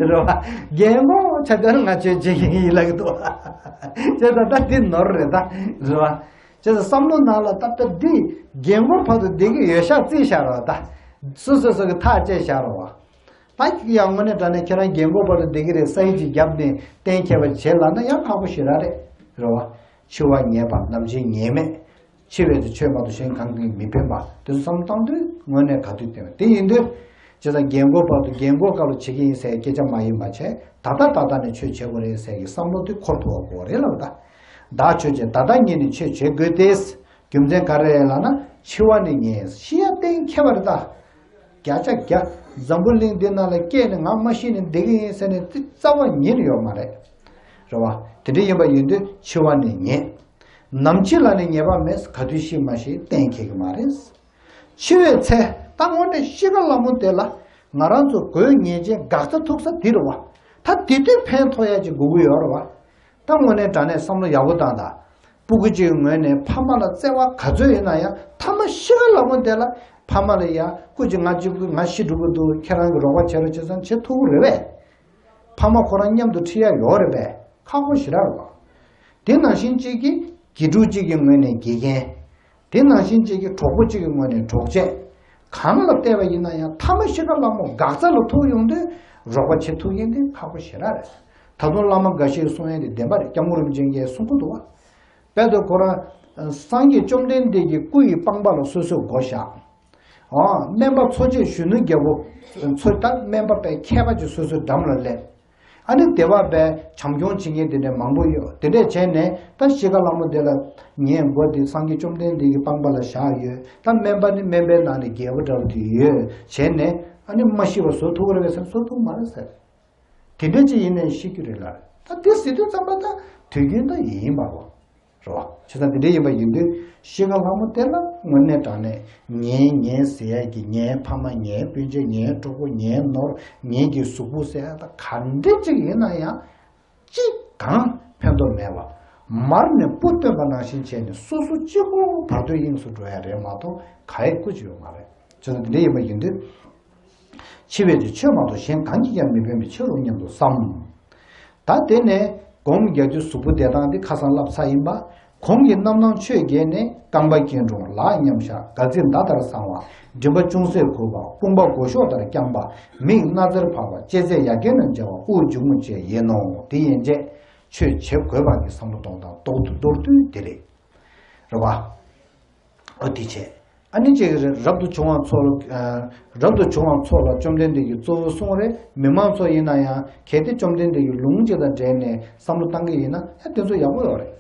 རེད་བ། རྒན་གོག་ཆགས་ཚར་ང་ཆོས་བྱེད་མཁན་ཡིན་ལབ་གི་འདུག་བ། བྱས་ཙང་ད་འདི་ནོར་རེད་ད། རེད་བ། བྱས་ཙང་བསམ་བློ་ནང་ལ་ད་ལྟ་འདི་རྒན་གོག་བར་དུ་བསྡད་ཀྱི་ཡོད་ཤག་བརྩིས་བཞག་རོགས་ད། སོ་སོ་སོ་གི་ཐག་བཅད་བཞག་རོགས་བ། ད་ཡང་དངོས་གནས་དྲང་གནས་ཁྱེད་རང་རྒན་གོག་བར་དུ་བསྡད་ཀྱི་རེད། ས་ཡིག་ཅིག་བརྒྱབ་ནས་གཏན་འཁེལ་བ་བྱེད་ལབ་ན་ཡང་ཁག་པོ་ཞེ་དྲག་རེད། རེད་བ། འཆི་བ་ངེས་པ་ནམ་འཆི་ངེས་མེད། འཆི་བའི་དུས་ཆོས་མ་གཏོགས་གཞན་གང་གིས་མི་ཕན་པ་དེ་ཚོ་བསམ་བློ་བཏང་དུས་དངོས་གནས་ག་དུས་བསྟན་པ་དེ་ཡིན་དུས། བྱས་ཙང་རྒན་གོག་བར་དུ་རྒན་གོག་སྐབས་ལ་བྱེད་ཀྱི་ཡིན་ཟེར་སྐད་ཆ་མ་ཡིན་པ་བྱས། ད་ལྟ་ད་ལྟ་ནས་ཆོས་བྱེད་དགོས་རེད་ཟེར་གྱི་བསམ་བློ་དེ་འཁོར་ཐུབ་པ་དགོས་རེད་ལབ་ད། བདག་ཆོས་ཅན། ད་ལྟ་ཉིད་ནས་ཆོས་བྱེད་དགོས་ཏེ། རྒྱུ་མཚན་ག་རེ་རེད་ལབ་ན། འཆི་བ་ནི་ངེས། ཤི་ཡ་གཏན་འཁེལ་བ་རེད་ད། བརྒྱ་ཆ་བརྒྱ། འཛམ་བུ་གླིང་འདི་ནང་ལ་སྐྱེས་ནས་ང་མ་ཤི་ནས་བསྡད་ཀྱི་ཡིན་ཟེར་ནས་རྩ་བ་ཉིད་ནས་ཡོད་མ་རེད། རེད་བ། དེ་འདྲ་ཡིན་པ་ཡིན་དུས་འཆི་བ་ནི་ངེས། ནམ་འཆི་ལ་ནི་ངེས་པ་མེད། ག་དུས་ཤི་མ་ཤི་གཏན་འཁེལ་གྱི་མ་རེད། འཆི་བའི་ཚེ་ད་དངོས་གནས་ཤི་ཁ་སླ་མོ་དེ་ལ་ང་རང་ཚོ་དགོས་ངེས་ཅན་འགག་རྩ་ཐུག་ས་དེ་རེད་བ། ད་དེ་དུས་ཕན་ཐོགས་ཡ་ཅིག་དགོས་ཀྱི་ཡོད་རེད་བ། ད་དངོས་གནས་དྲང་གནས་བསམ་བློ་ཡག་པོ་བཏང་དང་། སྤུ་གུ་གཅིག་གི་ངོས་ནས་ཕ་མ་ལ་བརྩེ་བ་ག་ཚོད་ཡོད་ན་ཡང་། ཐ་མ་ཤི་ཁ་སླ་མོ་དེ་ལ་ཕ་མ་ལ་ཡ་སྐུ་མཁྱེན་ང་གཅིག་པུ་ང་ཤི་འགྲོ་གི་འདུག་ཁྱེད་རང་གིས་རོགས་པ་བྱེད་རོགས་བྱེད་ཙང་བྱེད་ཐུབ་ཀྱི་རེད་པས། ཕ་མ་ཁོ་རང་མཉམ་དུ་ཁྲིད་ཡ་ཡོད་རེད་པས། ཁག་པོ་ཞེ་དྲག་རེད་བ། དེ་ནང་བཞིན་གཅིག་གིས་དགེ་ཕྲུག་གཅིག་གི་ངོས་ནས་དགེ་རྒན། དེ་ནང་བཞིན་གཅིག་གི་གྲོགས་པོ་གཅིག་གི་ངོས་ནས་གྲོགས་མཆེད། གང་ལ་བལྟས་པ་ཡིན་ན་ཡང་། ཐ་མ་ཤི་ཁ་སླ་མོ་འགག་རྩ་ལ་ཐུག་ཡོང་དུས་རོགས་པ་བྱེད་ཐུབ་མཁན་དེ་ཁག་པོ་ཞེ་དྲག་རེད། ད་དུང་བླ་མ་འགའ་ཤས་གསུང་ཡ་དེ་བདེན་པ་རེད། སྐྱབས་མགོན་རིན་པོ་ཆེ་གིས་གསུང་གི་འདུག་བ། དཔལ་དུ་ཁོ་རང་སངས་རྒྱས་བཅོམ་ལྡན་འདས་ཀྱི་སྐུ་ཡི་པང་པ་ལ་སོ་སོས་བསྒོ་བཞག་ཨོ། སྨན་པ་འཚོ་བྱེད་གཞོན་ནུ་རྒྱལ་པོ་འཚོ། ད་སྨན་པ་པའི་མཁས་པ་ཅིག་སོ་སོའི་འགྲམ་ལ་སླེབས། ཨ་ནི་དེ་བ་པའི་བྱམས་སྐྱོང་བྱེད་མཁན་དེ་འདྲ་མང་པོ་ཡོད། དེ་འདྲས་བྱས་ནས་ད་ཤི་ཁ་སླ་མོ་དེ་ལ་ངའི་མགོ་འདི་སངས་རྒྱས་བཅོམ་ལྡན་འདས་ཀྱི་པང་པ་ལ་བཞག་ཡོད། ད་སྨན་པ་ནི་སྨན་པའི་ནང་ནས་རྒྱལ་པོ་འདྲ་བོ་དེ་ཡོད་བྱས་ནས། ཨ་ནི་མ་ཤི་བ་བཟོ་ཐུབ་ཀྱི་རེད་པས་ཟེར། བཟོ་ཐུབ་མ་རེད་ཟེར། དེ་འདྲས་ཅིག་ཡིན་ནའི་ཤི་རྒྱུ་རེད་ལབ། ད་དེ་ཟེར་དུས་ཙམ་པ་ད་དུས་རྒྱུན་ད་ཡིན་ཡིན་པ་བ། རེད་བ། བྱས་ཙང་དེ་འདྲ་ཡིན་པ་ཡིན་དུས་ཤི་ཁ་སླ་མོ་དེ་ལ་དངོས་གནས་དྲང་གནས་ངའི་ངའི་ཟེར་ཡ་གི། ངའི་ཕ་མ། ངའི་སྤུན་མཆེད། ངའི་གྲོགས་པོ། ངའི་ནོར། ངའི་གི་གཟུགས་པོ་ཟེར་ཡ་ད་ག་འདྲ་ཅིག་ཡིན་ན་ཡང་། ཅི་གང་ཕན་ཐོགས་མེད་པ། མར་ནས་སྤུ་བཏོན་པ་ནང་བཞིན་བྱས་ནས་སོ་སོ་གཅིག་པོ་བར་དོའི་དབྱིངས་སུ་འགྲོ་ཡ་རེད་མ་གཏོགས་ག་ཡེ་སྐུ་ཅི་ཡོད་མ་རེད། བྱས་ཙང་འདི་འདྲ་ཡིན་པ་ཡིན་དུས། འཆི་བས་ཀྱི་ཆོས་མ་གཏོགས་གཞན་གང་གིས་ཀྱང་མི་ཕན་པའི་ཕྱིར་རོ་སྙམ་དུ་བསམ། ད་དེ་ནས་སྒོམ་རྒྱག་རྒྱུ་གཟུགས་པོ་བདེ་ཐང་འདི་ཁ་སང་བསླབ་ཚར་ཡིན་པ། གོང་གི་རྣམ་སྣང་ཆོས་བརྒྱད་ནི་རྐང་པ་སྐྱིལ་ཀྲུང་ལག་མཉམ་བཞག་དཀར་ཚིགས་མདའ་ལྟར་བཟང་བ། མགྲིན་པ་ཅུང་ཟད་གུག་པ། དཔུང་པ་མགོ་གཤོག་ལྟར་བརྐྱང་པ། མིག་སྣ་རྩེར་འཕགས་པ། ལྕེ་རྩེ་ཡ་གྱལ་ནང་འཇའ་བ། དབུགས་འབྱུང་རྔུབ་བཅས་ཡིན་ནོ། དེ་ཡན་ཆད་ཆོས་བྱེད་དགོས་པ་གི་བསམ་བློ་གཏོང་སྟངས་རྡོག་ཏུ་གཏོར་དུས་དེ་རེད། རེད་བ། ཨོ་དེ་བྱས། ཨ་ནི་ཅིག་རེད། རབ་ཏུ་བྱུང་བ་ཚོ་ལ། ཨ། རབ་ཏུ་བྱུང་བ་ཚོ་ལ་བཅོམ་ལྡན་འདས་ཀྱིས་གཙོ་བོ་གསུངས་རེད། མི་མང་ཚོ་ཡིན་ན་ཡང་གལ་ཏེ་བཅོམ་ལྡན་འདས་ཀྱི་ལུང་གཅིག་དང་འབྲེལ་ནས་བསམ་བློ་བཏང་གི་ཡིན་ན་ཨ་དེ་ཚོ་ཡག་པོ་ཡོད་རེད།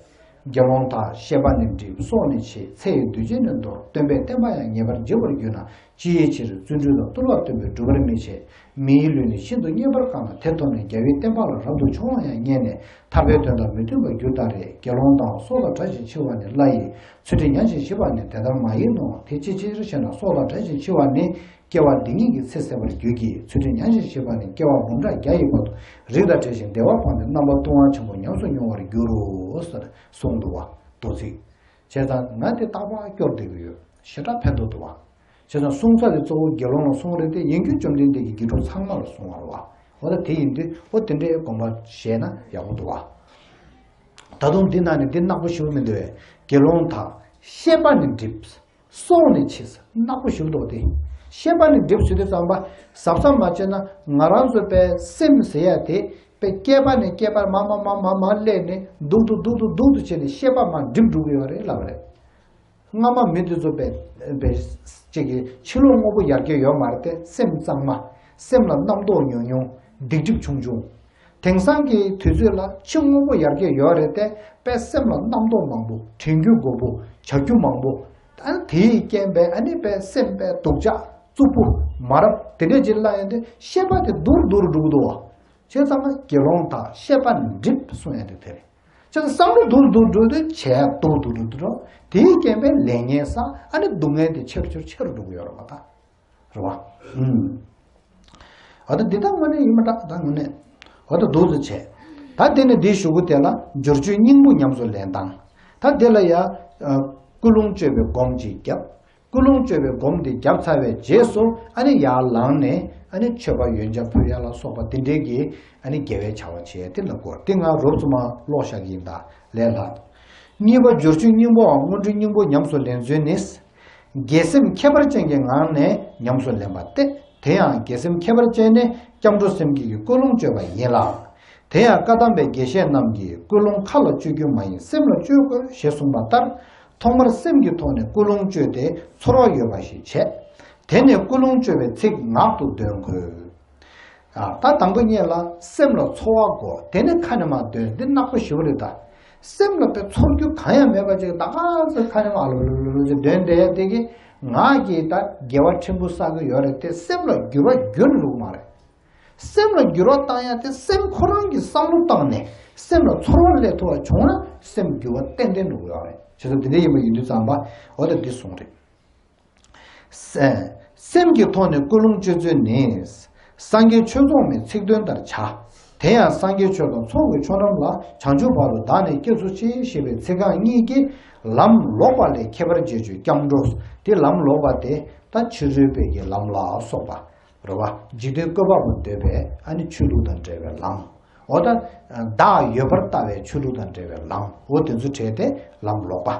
དགེ་སློང་དག་ཤེས་པ་ནི་འགྲིབ་སྲོག་ནི་འཆི། ཚེ་ཡི་འདུས་བྱས་ནི་འདོར་སྟོན་པས་བསྟན་པ་ཡང་ཉེས་པར་འགྱུར་བར་གྱུར་ན། ཅི་ཡི་ཕྱིར་བརྩོན་འགྲུས་དང་བརྟུལ་བ་སྟོན་པས་སྒྲུབ་པར་མི་བྱེད། མི་ཡི་ལུས་ནི་ཤིན་ཏུ་རྙེད་པར་དཀའ་ན། དེ་ཐོབ་ནས་རྒྱལ་བའི་བསྟན་པ་ལ། རབ་ཏུ་བྱུང་བ་ཡང་རྙེད་ནས་ཐར་པའི་དོན་དང་མི་མཐུན་པར་འགྱུར་ད་རེ། དགེ་སློང་དག་སྲོག་ལ་དགྲ་བཅས་འཆི་བ་ནི། བླ་ཡི་ཚུལ་ཁྲིམས་ཉམས་ཤིང་ཞིག་པ་ནི། དེ་ལྟར་མ་ཡིན་ནོ། དེ་ཅིའི་ཕྱིར་ཞེ་ན། སྲོག་ལ་དགྲ་བཅས་འཆི་བ་ནི། སྐྱེ་བ་འདི་ཉིད་ཀྱི་ཚེ་ཟད་པར་འགྱུར་གྱི། ཚུལ་ཁྲིམས་ཉམས་ཤིང་ཞིག་པ་ནི། སྐྱེ་བ་འབུམ་ཕྲག་བརྒྱ་ཡི་བར་དུ་རིགས་དང་བྲལ་ཞིང་བདེ་བ་སྤངས་ཏེ་རྣམ་པ་ལྟུང་བ་ཆེན་པོ་ཉམས་སུ་མྱོང་བར་འགྱུར་རོ། ཟེར་གསུངས་འདུག་བ། མདོ་ཚིག་བྱས་ཙང་ང་དེ་རྟག་པར་སྐྱོར་བསྡད་ཀྱི་ཡོད། ཞེ་དྲག་ཕན་ཐོགས་འདུག་བ། བྱས་ཙང་གསུང་ས་དེ་གཙོ་བོ་དགེ་སློང་ལ་གསུངས་རེད་དེ། ཡིན་རྒྱུ་བཅོམ་ལྡན་འདས་ཀྱིས་དགེ་ཕྲུག་ཚང་མ་ལ་གསུངས་པ་རེད་བ། འོ་ད་དེ་ཡིན་དུས་འོ་དེ་འདྲའི་དགོངས་པ་བཞེས་ན་ཡག་པོ་འདུག་བ། ད་དུང་འདི་ནང་ནས་འདི་ནག་པོ་ཞེ་པོ་མི་འདུག་བས། དགེ་སློང་དག་ཤེས་པ་ནི་འགྲིབ། སྲོག་ནི་འཆི། ནག་པོ་ཞེ་པོ་འདུག་སྟེ། ཤེས་པ་ནི་འགྲིབ་ཟེར་དུས་ཙམ་པ་གཟབ་གཟབ་མ་བྱས་ན་ང་རང་ཚོ་པའི་སེམས་ཟེར་ཡ་དེ་པའི་སྐྱེས་པ་ནས་སྐྱེས་པར་མར་མར་མར་མར་མར་སླེབས་ནས་སྡུག་ཏུ་སྡུག་ཏུ་སྡུག་ཏུ་བྱས་ནས་ཤེས་པ་མར་འགྲིབ་འགྲོ་གི་ཡོད་རེད་ལབ་པ་རེད། སྔ་མ་མི་དེ་ཚོ་པའི་པའི་ཅིག་གི་ཕྱི་ལོགས་དངོས་པོ་ཡར་རྒྱས་ཡོད་མ་རེད་དེ། སེམས་གཙང་མ། སེམས་ལ་རྣམ་རྟོག་ཉུང་ཉུང་། སྡིག་སྒྲིབ་ཆུང་ཆུང་། དེང་སང་གི་དུས་ཚོད་ལ་ཕྱི་དངོས་པོ་ཡར་རྒྱས་ཡོད་རེད་དེ། པའི་སེམས་ལ་རྣམ་རྟོག་མང་པོ། དྲན་རྒྱུ་འགོར་པོ། བྱ་རྒྱུ་མང་པོ། ཨ་དེའི་རྐྱེན་པས་ཨ་ནི་པའི་སེམས་པའི་སྡུག་ཅག་རྩུབ་པོ། མ་རབས་དེ་འདྲས་ཅིག་སླ་ཡོང་དུས་ཤེས་པ་དེ་སྡུག་རུ་སྡུག་རུ་འགྲོ་གི་འདུག་བ། བྱས་ཙང་ན་དགེ་སློང་དག་ཤེས་པ་འགྲིབ་གསུང་ཡ་དེ་དེ་རེད། བྱས་ཙང་བསམ་བློ་སྡུག་རུ་སྡུག་རུ་འགྲོ་དུས་བྱས་སྡུག་རུ་སྡུག་རུ་འགྲོ། དེའི་རྐྱེན་པས་ལས་ངན་བསགས། ཨ་ནི་སྡུག་བསྔལ་དེ་ཆེ་རུ་ཆེ་རུ་ཆེ་རུ་འགྲོ་གི་ཡོད་རེད་པ་ད། རེད་བ། ཨུམ། འོ་ད་འདི་དག་དངོས་གནས་ཡིན་པ་འདྲ། ད་དངོས་གནས། འོ་ད་འདུག་ཏུ་བྱས། ད་དེ་ནས་འདིའི་གཞུག་གུ་དེ་ལ་སྦྱོར་བཅུའི་སྙིང་པོ་ཉམས་སུ་ལེན་སྟངས། ད་དེ་ལ་ཡ། ཨ། ཀུན་སློང་བཅོས་པའི་སྒོམ་གཅིག་བརྒྱབ། ཀུན་སློང་བཅོས་པའི་སྒོམ་དེ་བརྒྱབ་ཚར་བའི་རྗེས་སུ་ཨ་ནི་ཡར་ལངས་ནས་ཨ་ནི་མཆོད་པ་ཡོན་ཆབ་ཕུལ་ཡ་ལ་སོགས་པ་དེ་འདྲའི་གི་ཨ་ནི་དགེ་བའི་བྱ་བ་བྱེད་ཡ་དེ་ལ་གོ། དེ་ང་རོབ་ཙམ་མ་ཀློག་བཞག་གི་ཡིན། ད་ལས་སླ། གཉིས་པ་སྦྱོར་བཅུའི་སྙིང་པོའམ་སྔོན་འགྲོའི་སྙིང་པོ་ཉམས་སུ་ལེན་ཚུལ་ནི། དགེ་སེམས་ཁྱད་པར་ཅན་གྱི་ངང་ནས་ཉམས་སུ་ལེན་པ་སྟེ། དེ་ཡང་དགེ་སེམས་ཁྱད་པར་ཅན་ནི་སྐྱབས་འགྲོ་སེམས་བསྐྱེད་ཀྱི་ཀུན་སློང་བཅོས་པ་ཡིན་ལ། དེ་ཡང་བཀའ་གདམས་པའི་དགེ་བཤེས་རྣམས་ཀྱིས་ཀུན་སློང་ཁ་ལ་བཅོས་རྒྱུ་མ་ཡིན་སེམས་ལ་བཅོས་དགོས་ཞེས་གསུངས་པ་ལྟར། ཐོག་མར་སེམས་ཀྱི་ཐོག་ནས་ཀུན་སློང་བཅོས་ཏེ་ཚོར་བ་ཡོད་པ་ཞིག་བྱས། དེ་ནས་ཀུན་སློང་བཅོས་པའི་ཚིག་ངག་ཏུ་འདོན་དགོས། ཨ། ད་དང་པོ་ཉིད་ལ་སེམས་ལ་ཚོར་བ་དགོས། དེ་ནས་ཁ་ནས་མར་འདོན། འདི་ནག་པོ་ཞེ་པོ་རེད་ད། སེམས་ལ་དཔེ་ཚོར་རྒྱུ་གང་ཡང་མེད་པ་ཅིག་ད་ག་ཚོད་ཁ་ནས་མར་ལོ་ལོ་ལོ་ལོ་ཅིག་འདོན་བསྡད་ཡ་དེ་གིས་ང་གིས་ད་དགེ་བ་ཕྲན་བུ་བསགས་ཀྱི་ཡོད་རེད་དེ་སེམས་ལ་འགྱུར་བ་འགྱུར་འགྲོ་གི་མ་རེད། སེམས་ལ་འགྱུར་བ་བཏང་ཡ་དེ་སེམས་ཁོ་རང་གིས་བསམ་བློ་བཏང་ནས་སེམས་ལ་ཚོར་བ་སླེབས་ཐུབ་པ་བྱུང་ན་སེམས་འགྱུར་བ་ཏན་ཏན་འགྲོ་གི་ཡོད་རེད། བྱས་ཙང་འདི་འདྲ་ཡིན་པ་ཡིན་དུས་ཙམ་པ་འོ་ད་འདི་གསུངས་རེད། སེམས་ཀྱི་ཐོག་ནས་ཀུན་སློང་བཅོས་ཚུལ་ནི། སངས་རྒྱས་ཆོས་ཚོགས་མའི་ཚིག་དོན་ལྟར་བྱ། དེ་ཡང་སངས་རྒྱས་ཆོས་དང་ཚོགས་ཀྱི་མཆོག་རྣམས་ལ། བྱང་ཆུབ་བར་དུ་བདག་ནི་སྐྱེ་ཚུགས་ཤིག་ཞེས་པའི་ཚིག་རྐང་གཉིས་ཀྱིས་ལམ་ལོག་པ་ལས་ཁྱད་པར་འབྱེད་ཕྱིར་སྐྱབས་འགྲོ། དེ་ལམ་ལོག་པ་དེ་ད་ཕྱི་རོལ་པའི་གི་ལམ་ལ་སོགས་པ་རེད་བ། འཇིག་རྟེན་བཀོད་པ་པོ་འདོད་པའི་ཨ་ནི་ཆོས་ལུགས་དང་འབྲེལ་བའི་ལམ། འོ་ད། བདག་ཡོད་པར་ལྟ་བའི་ཆོས་ལུགས་དང་འབྲེལ་བའི་ལམ། འོ་དེ་ཚོ་བྲལ་ཏེ་ལམ་ལོག་པ།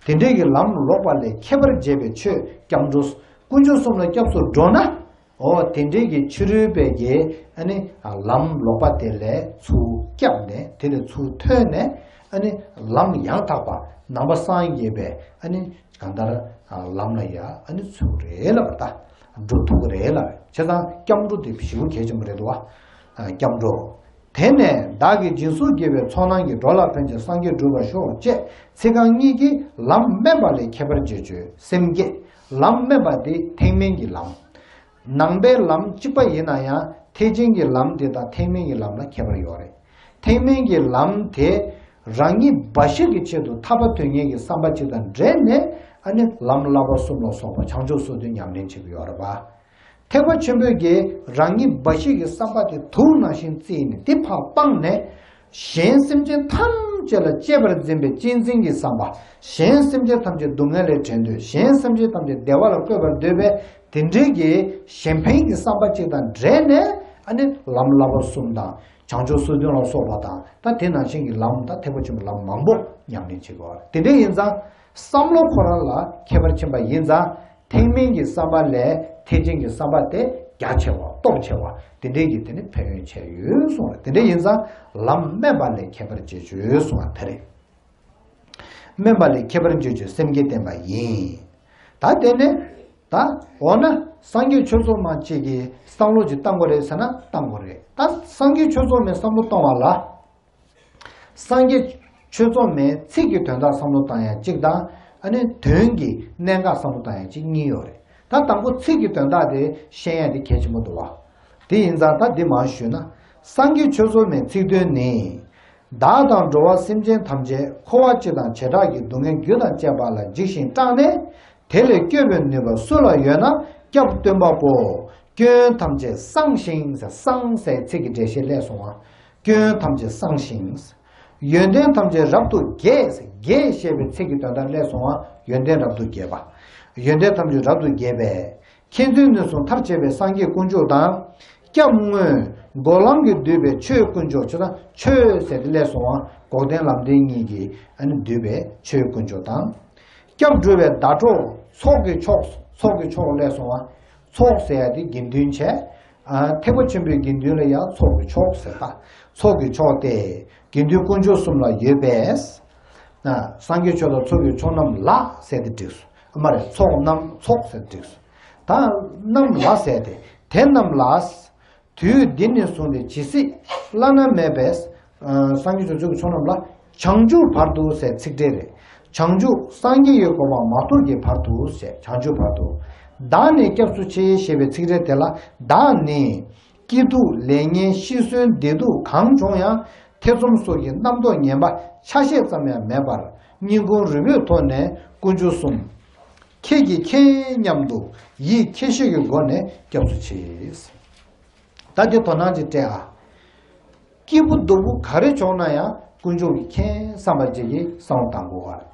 དེ་འདྲའི་གི་ལམ་ལོག་པ་ལས་ཁྱད་པར་འབྱེད་པའི་ཕྱིར་སྐྱབས་འགྲོ། དཀོན་མཆོག་གསུམ་ལ་སྐྱབས་སུ་འགྲོ་ན། འོ་དེ་འདྲའི་གི་ཕྱི་རོལ་པའི་གི་ཨ་ནི་ལམ་ལོག་པ་དེ་ལས་ཚུར་བསྐྱབས་ནས་དེ་ལས་ཚུར་ཐོན་ནས་ཨ་ནི་ལམ་ཡང་དག་པ་ནང་པ་སངས་རྒྱས་པའི་ཨ་ནི་གང་ལྟར་ལམ་ལ་ཡ་ཨ་ནི་ཚུར་རེད་ལབ་པ་ད་འགྲོ་ཐུབ་ཀྱི་རེད་ལབ། བྱས་ཙང་སྐྱབས་འགྲོ་དེ་ཞེ་པོ་གལ་ཆེན་པོ་རེད་འདུག་བ། སྐྱབས་འགྲོ། དེ་ནས་བདག་གིས་སྦྱིན་སོགས་བགྱིས་པའི་ཚོགས་རྣམས་ཀྱིས། འགྲོ་ལ་ཕན་ཕྱིར་སངས་རྒྱས་འགྲུབ་པར་ཤོག་ཅེས་ཚིག་རྐང་གཉིས་ཀྱིས་ལམ་དམན་པ་ལས་ཁྱད་པར་འབྱེད་ཕྱིར་སེམས་བསྐྱེད། ལམ་དམན་པ་དེ་ཐེག་དམན་གྱི་ལམ། ནང་པའི་ལམ་གཅིག་པ་ཡིན་ན་ཡང་ཐེག་ཆེན་གྱི་ལམ་དེ་དང་ཐེག་དམན་གྱི་ལམ་ལ་ཁྱད་པར་ཡོད་རེད། ཐེག་དམན་གྱི་ལམ་དེ་རང་ཉིད་འབའ་ཞིག་གི་ཆེད་དུ་ཐར་པ་དོན་གཉེར་གྱི་བསམ་པ་གཅིག་དང་འབྲེལ་ནས་ཨ་ནི་ལམ་བསླབ་པ་གསུམ་ལ་སོགས་པ་བྱང་ཆུབ་སོ་བདུན་ཉམས་ལེན་བྱེད་ཀྱི་ཡོད་རེད་པ། ཐེག་པ་ཆེན་པོའི་གི་རང་ཉིད་འབའ་ཞིག་གི་བསམ་པ་དེ་དུག་ནང་བཞིན་བརྩིས་ནས་དེ་ཕར་སྤངས་ནས། གཞན་སེམས་ཅན་ཐམས་ ཅད་ལ་གཅེས་པར་འཛིན་པའི་གཅེས་འཛིན་གྱི་བསམ་པ། གཞན་སེམས་ཅན་ཐམས་ཅད་སྡུག་བསྔལ་ལས་བྲལ་འདོད། གཞན་སེམས་ཅན་ཐམས་ཅད་བདེ་བ་ལ་བཀོད་པར་འདོད་པའི་དེ་འདྲའི་གི་གཞན་ཕན་གྱི་བསམ་པ་གཅིག་དང་འབྲེལ་ནས། ཨ་ནི་ལམ་བསླབ་པ་གསུམ་དང་། བྱང་ཆུབ་སོ་བདུན་ལ་སོགས་པ་དང་། ད་དེ་ནང་བཞིན་གྱི་ལམ་དང་ཐེག་པ་ཆེན་པོའི་ལམ་མང་པོ་ཉམས་ལེན་བྱེད་དགོས་པ་རེད། དེ་འདྲ་ཡིན་ཙང་བསམ་བློ་ཁོ་རང་ལ་ཁྱད་པར་ཕྱིན་པ་ཡིན་ཙང་། ཐེག་དམན་གྱི་བསམ་པ་ལས་ཐེག་ཆེན་གྱི་བསམ་པ་དེ་རྒྱ་ཆེ་བ། སྟོབས་ཆེ་བ། དེ་འདྲའི་གི་དེ་ནི་ཕན་ཡོན་ཆེ་ཡོད་གསུངས་རེད། དེ་འདྲ་ཡིན་ཙང་ལམ་དམན་པ་ལས་ཁྱད་པར་འབྱེད་བྱོས་གསུངས་པ་དེ་རེད། དམན་པ་ལས་ཁྱད་པར་འབྱེད་བྱོས་སེམས་བསྐྱེད་བསྟེན་པ་ཡིན། ད་དེ་ནས་ད་འོ་ན་སངས་རྒྱས་ཆོས་ཚོགས་མ་གཅིག་གིས་བསམ་བློ་ཅིག་བཏང་དགོས་རེད་ཟེར་ན་བཏང་དགོས་རེད། ད་སངས་རྒྱས་ཆོས་ཚོགས་མའི་བསམ་བློ་གཏོང་བ་ལ། སངས་རྒྱས་ཆོས་ཚོགས་མའི་ཚིག་གི་དོན་དག་བསམ་བློ་བཏང་ཡ་གཅིག་དང་། ཨ་ནི་དོན་གྱི་གནད་འགག་བསམ་བློ་བཏང་ཡ་གཅིག་གཉིས་ཡོད་རེད། ད་དང་པོ་ཚིག་གི་དོན་དག་དེ་ཤེས་ཡ་དེ་གལ་ཆེན་པོ་འདུག་བ། དེ་ཡིན་ཙང་ད་འདི་མར་ཞུས་ན། སངས་རྒྱས་ཆོས་ཚོགས་མའི་ཚིག་དོན་ནི། བདག་དང་འགྲོ་བ་སེམས་ཅན་ཐམས་ཅད་འཁོར་བ་སྤྱི་དང་བྱེ་བྲག་གི་སྡུག་བསྔལ་རྒྱུ་དང་བཅས་པ་ལ་འཇིགས་ཤིང་སྐྲག་ནས། དེ་ལས་སྐྱོབ་པའི་ནུས་པ་སུ་ལ་ཡོད་ན། སྐྱབས་སྟོན་པ་པོ། སྐྱོན་ཐམས་ཅད་སངས་ཤིང་། སངས་ཟེར་ཚིག་གི་འགྲེལ་བཤད་སླེབས་སོང་བ། སྐྱོན་ཐམས་ཅད་སངས་ཤིང་། ཡོན་ཏན་ཐམས་ཅད་རབ་ཏུ་རྒྱས། རྒྱས་ཞེས་པའི་ཚིག་གི་དོན་དག་སླེབས་སོང་བ། ཡོན་ཏན་རབ་ཏུ་རྒྱས་པ། ཡོན་ཏན་ཐམས་ཅད་རབ་ཏུ་རྒྱས་པས། མཁྱེན་བརྩེ་ནུས་གསུམ་མཐར་བྱེད་པའི་སངས་རྒྱས་དཀོན་མཆོག་དང་། སྐྱབས་དངོས། འགོག་ལམ་གྱིས་བསྡུས་པའི་ཆོས་དཀོན་མཆོག་ཆོས་དང་། ཆོས་ཟེར་དེ་སླེབས་སོང་བ། འགོག་བདེན་ལམ་བདེན་གཉིས་ཀྱིས་ཨ་ནི་བསྡུས་པའི་ཆོས་དཀོན་མཆོག་དང་། སྐྱབས་འགྲོ་བའི་ཟླ་གྲོགས་ཚོགས་ཀྱི་མཆོག་ཚོགས་ཀྱི་མཆོག་སླེབས་སོང་བ། ཚོགས་ཟེར་ཡ་དེ་དགེ་འདུན་བྱས། ཨ། ཐེག་པ་ཆེན་པོའི་དགེ་འདུན་ལ་ཡང་ཚོགས་ཀྱི་མཆོག་ཟེར་ད། ཚོགས་ཀྱི་མཆོག་སྟེ། དགེ་འདུན་དཀོན་མཆོག་གསུམ་ལ་ཡོད་པས། ཨ། སངས་རྒྱས་ཆོས་དང་ཚོགས་ཀྱི་མཆོག་རྣམས་ལ་ཟེར་ཏེ་འགྲིགས་སོ། མ་རེད། ཚོགས་རྣམས་ཚོགས་ཟེར་ཏེ་འགྲིགས་སོ། ད་རྣམས་ལ་ཟེར་ཏེ། དེ་རྣམས་ལ། དུས་འདི་ནས་བཟུང་སྟེ་ཇི་སྲིད་བླ་ན་མེད་པའི། ཨ། སངས་རྒྱས་ཆོས་ཚོགས་ཀྱི་མཆོག་རྣམས་ལ། བྱང་ཆུབ་བར་དུ་ཟེར་ཚིག་འགྲེལ་རེད། བྱང་ཆུབ་སངས་རྒྱས་ཀྱི་གོ་འཕང་མ་ཐོབ་ཀྱི་བར་དུ་ཟེར། བྱང་ཆུབ་བར་དུ། བདག་ནི་སྐྱབས་སུ་མཆི་ཞེས་པའི་ཚིག་འགྲེལ་དེ་ལ། བདག་ནི་སྐྱིད་སྡུག་ལེགས་ཉེས་ཤི་གསོན་བདེ་སྡུག་གང་བྱུང་ཡང་། ཐེ་ཚོམ་སོགས་ཀྱི་རྣམ་རྟོག་ངན་པ་ཆ་ཤས་ཙམ་ཡང་མེད་པར། སྙིང་ཁུང་རུས་པའི་ཐོག་ནས་དཀོན་མཆོག་གསུམ། ཁྱེད་ཀྱིས་མཁྱེན་སྙམ་དུ་ཡིད་ཁྱེད་ཤེས་ཀྱི་སྒོ་ནས་སྐྱབས་སུ་མཆི། ད་འདི་དོ་སྣང་ཅིག་སྤྲད་ཨ། སྐྱིད་པོ་སྡུག་པོ་ག་རེ་བྱུང་ན་ཡང་དཀོན་མཆོག་གིས་མཁྱེན་བསམ་པ་ཅིག་གིས་བསམ་བློ་བཏང་དགོས་པ་རེད།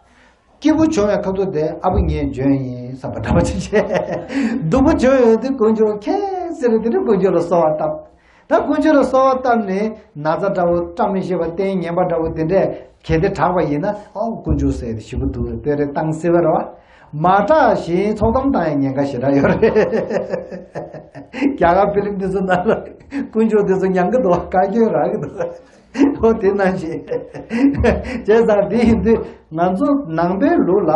སྐྱིད་པོ་བྱུང་བའི་ཁ་ཐུག་དེ་ཨ་ཕ་ངས་འཇོན་ཡིན་བསམ་པ་འདྲ་པོ་ཅིག་བྱས། སྡུག་པོ་བྱུང་ཡོང་དུས་དཀོན་མཆོག་མཁྱེན་ཟེར་རེ་དེ་ནས་དཀོན་མཆོག་ལ་གསོལ་བ་བཏབ། ད་དཀོན་མཆོག་ལ་གསོལ་བ་བཏབ་ནས་ན་ཚ་འདྲ་པོ་བཀྲ་མི་ཤིས་པ་གཏན་ངན་པ་འདྲ་པོ་དེ་འདྲས་གལ་ཏེ་དྲག་པ་ཡིན་ན། ཨོ་དཀོན་མཆོག་ཟེར་ཞེ་པོ་འདུག་དེ་རེ་བཏང་སྲིད་པ་རེད་བ། མ་དྲག་ཞིང་ཚོགས་གཏམ་བཏང་ཡ་ཉེན་ཁ་ཞེ་དྲག་ཡོད་རེད། རྒྱ་གར་ཕི་ལིམ་འདི་ཚོ་ནང་ལ་དཀོན་མཆོག་འདི་ཚོ་མྱང་གི་འདུག་བ། བཀའ་བཀྱོན་རག་གི་འདུག་བ། ཨོ་དེ་ནང་བཞིན། བྱས་ཙང་དེ་ཡིན་དུས་ང་ཚོ་ནང་པའི་ལུགས་ལ།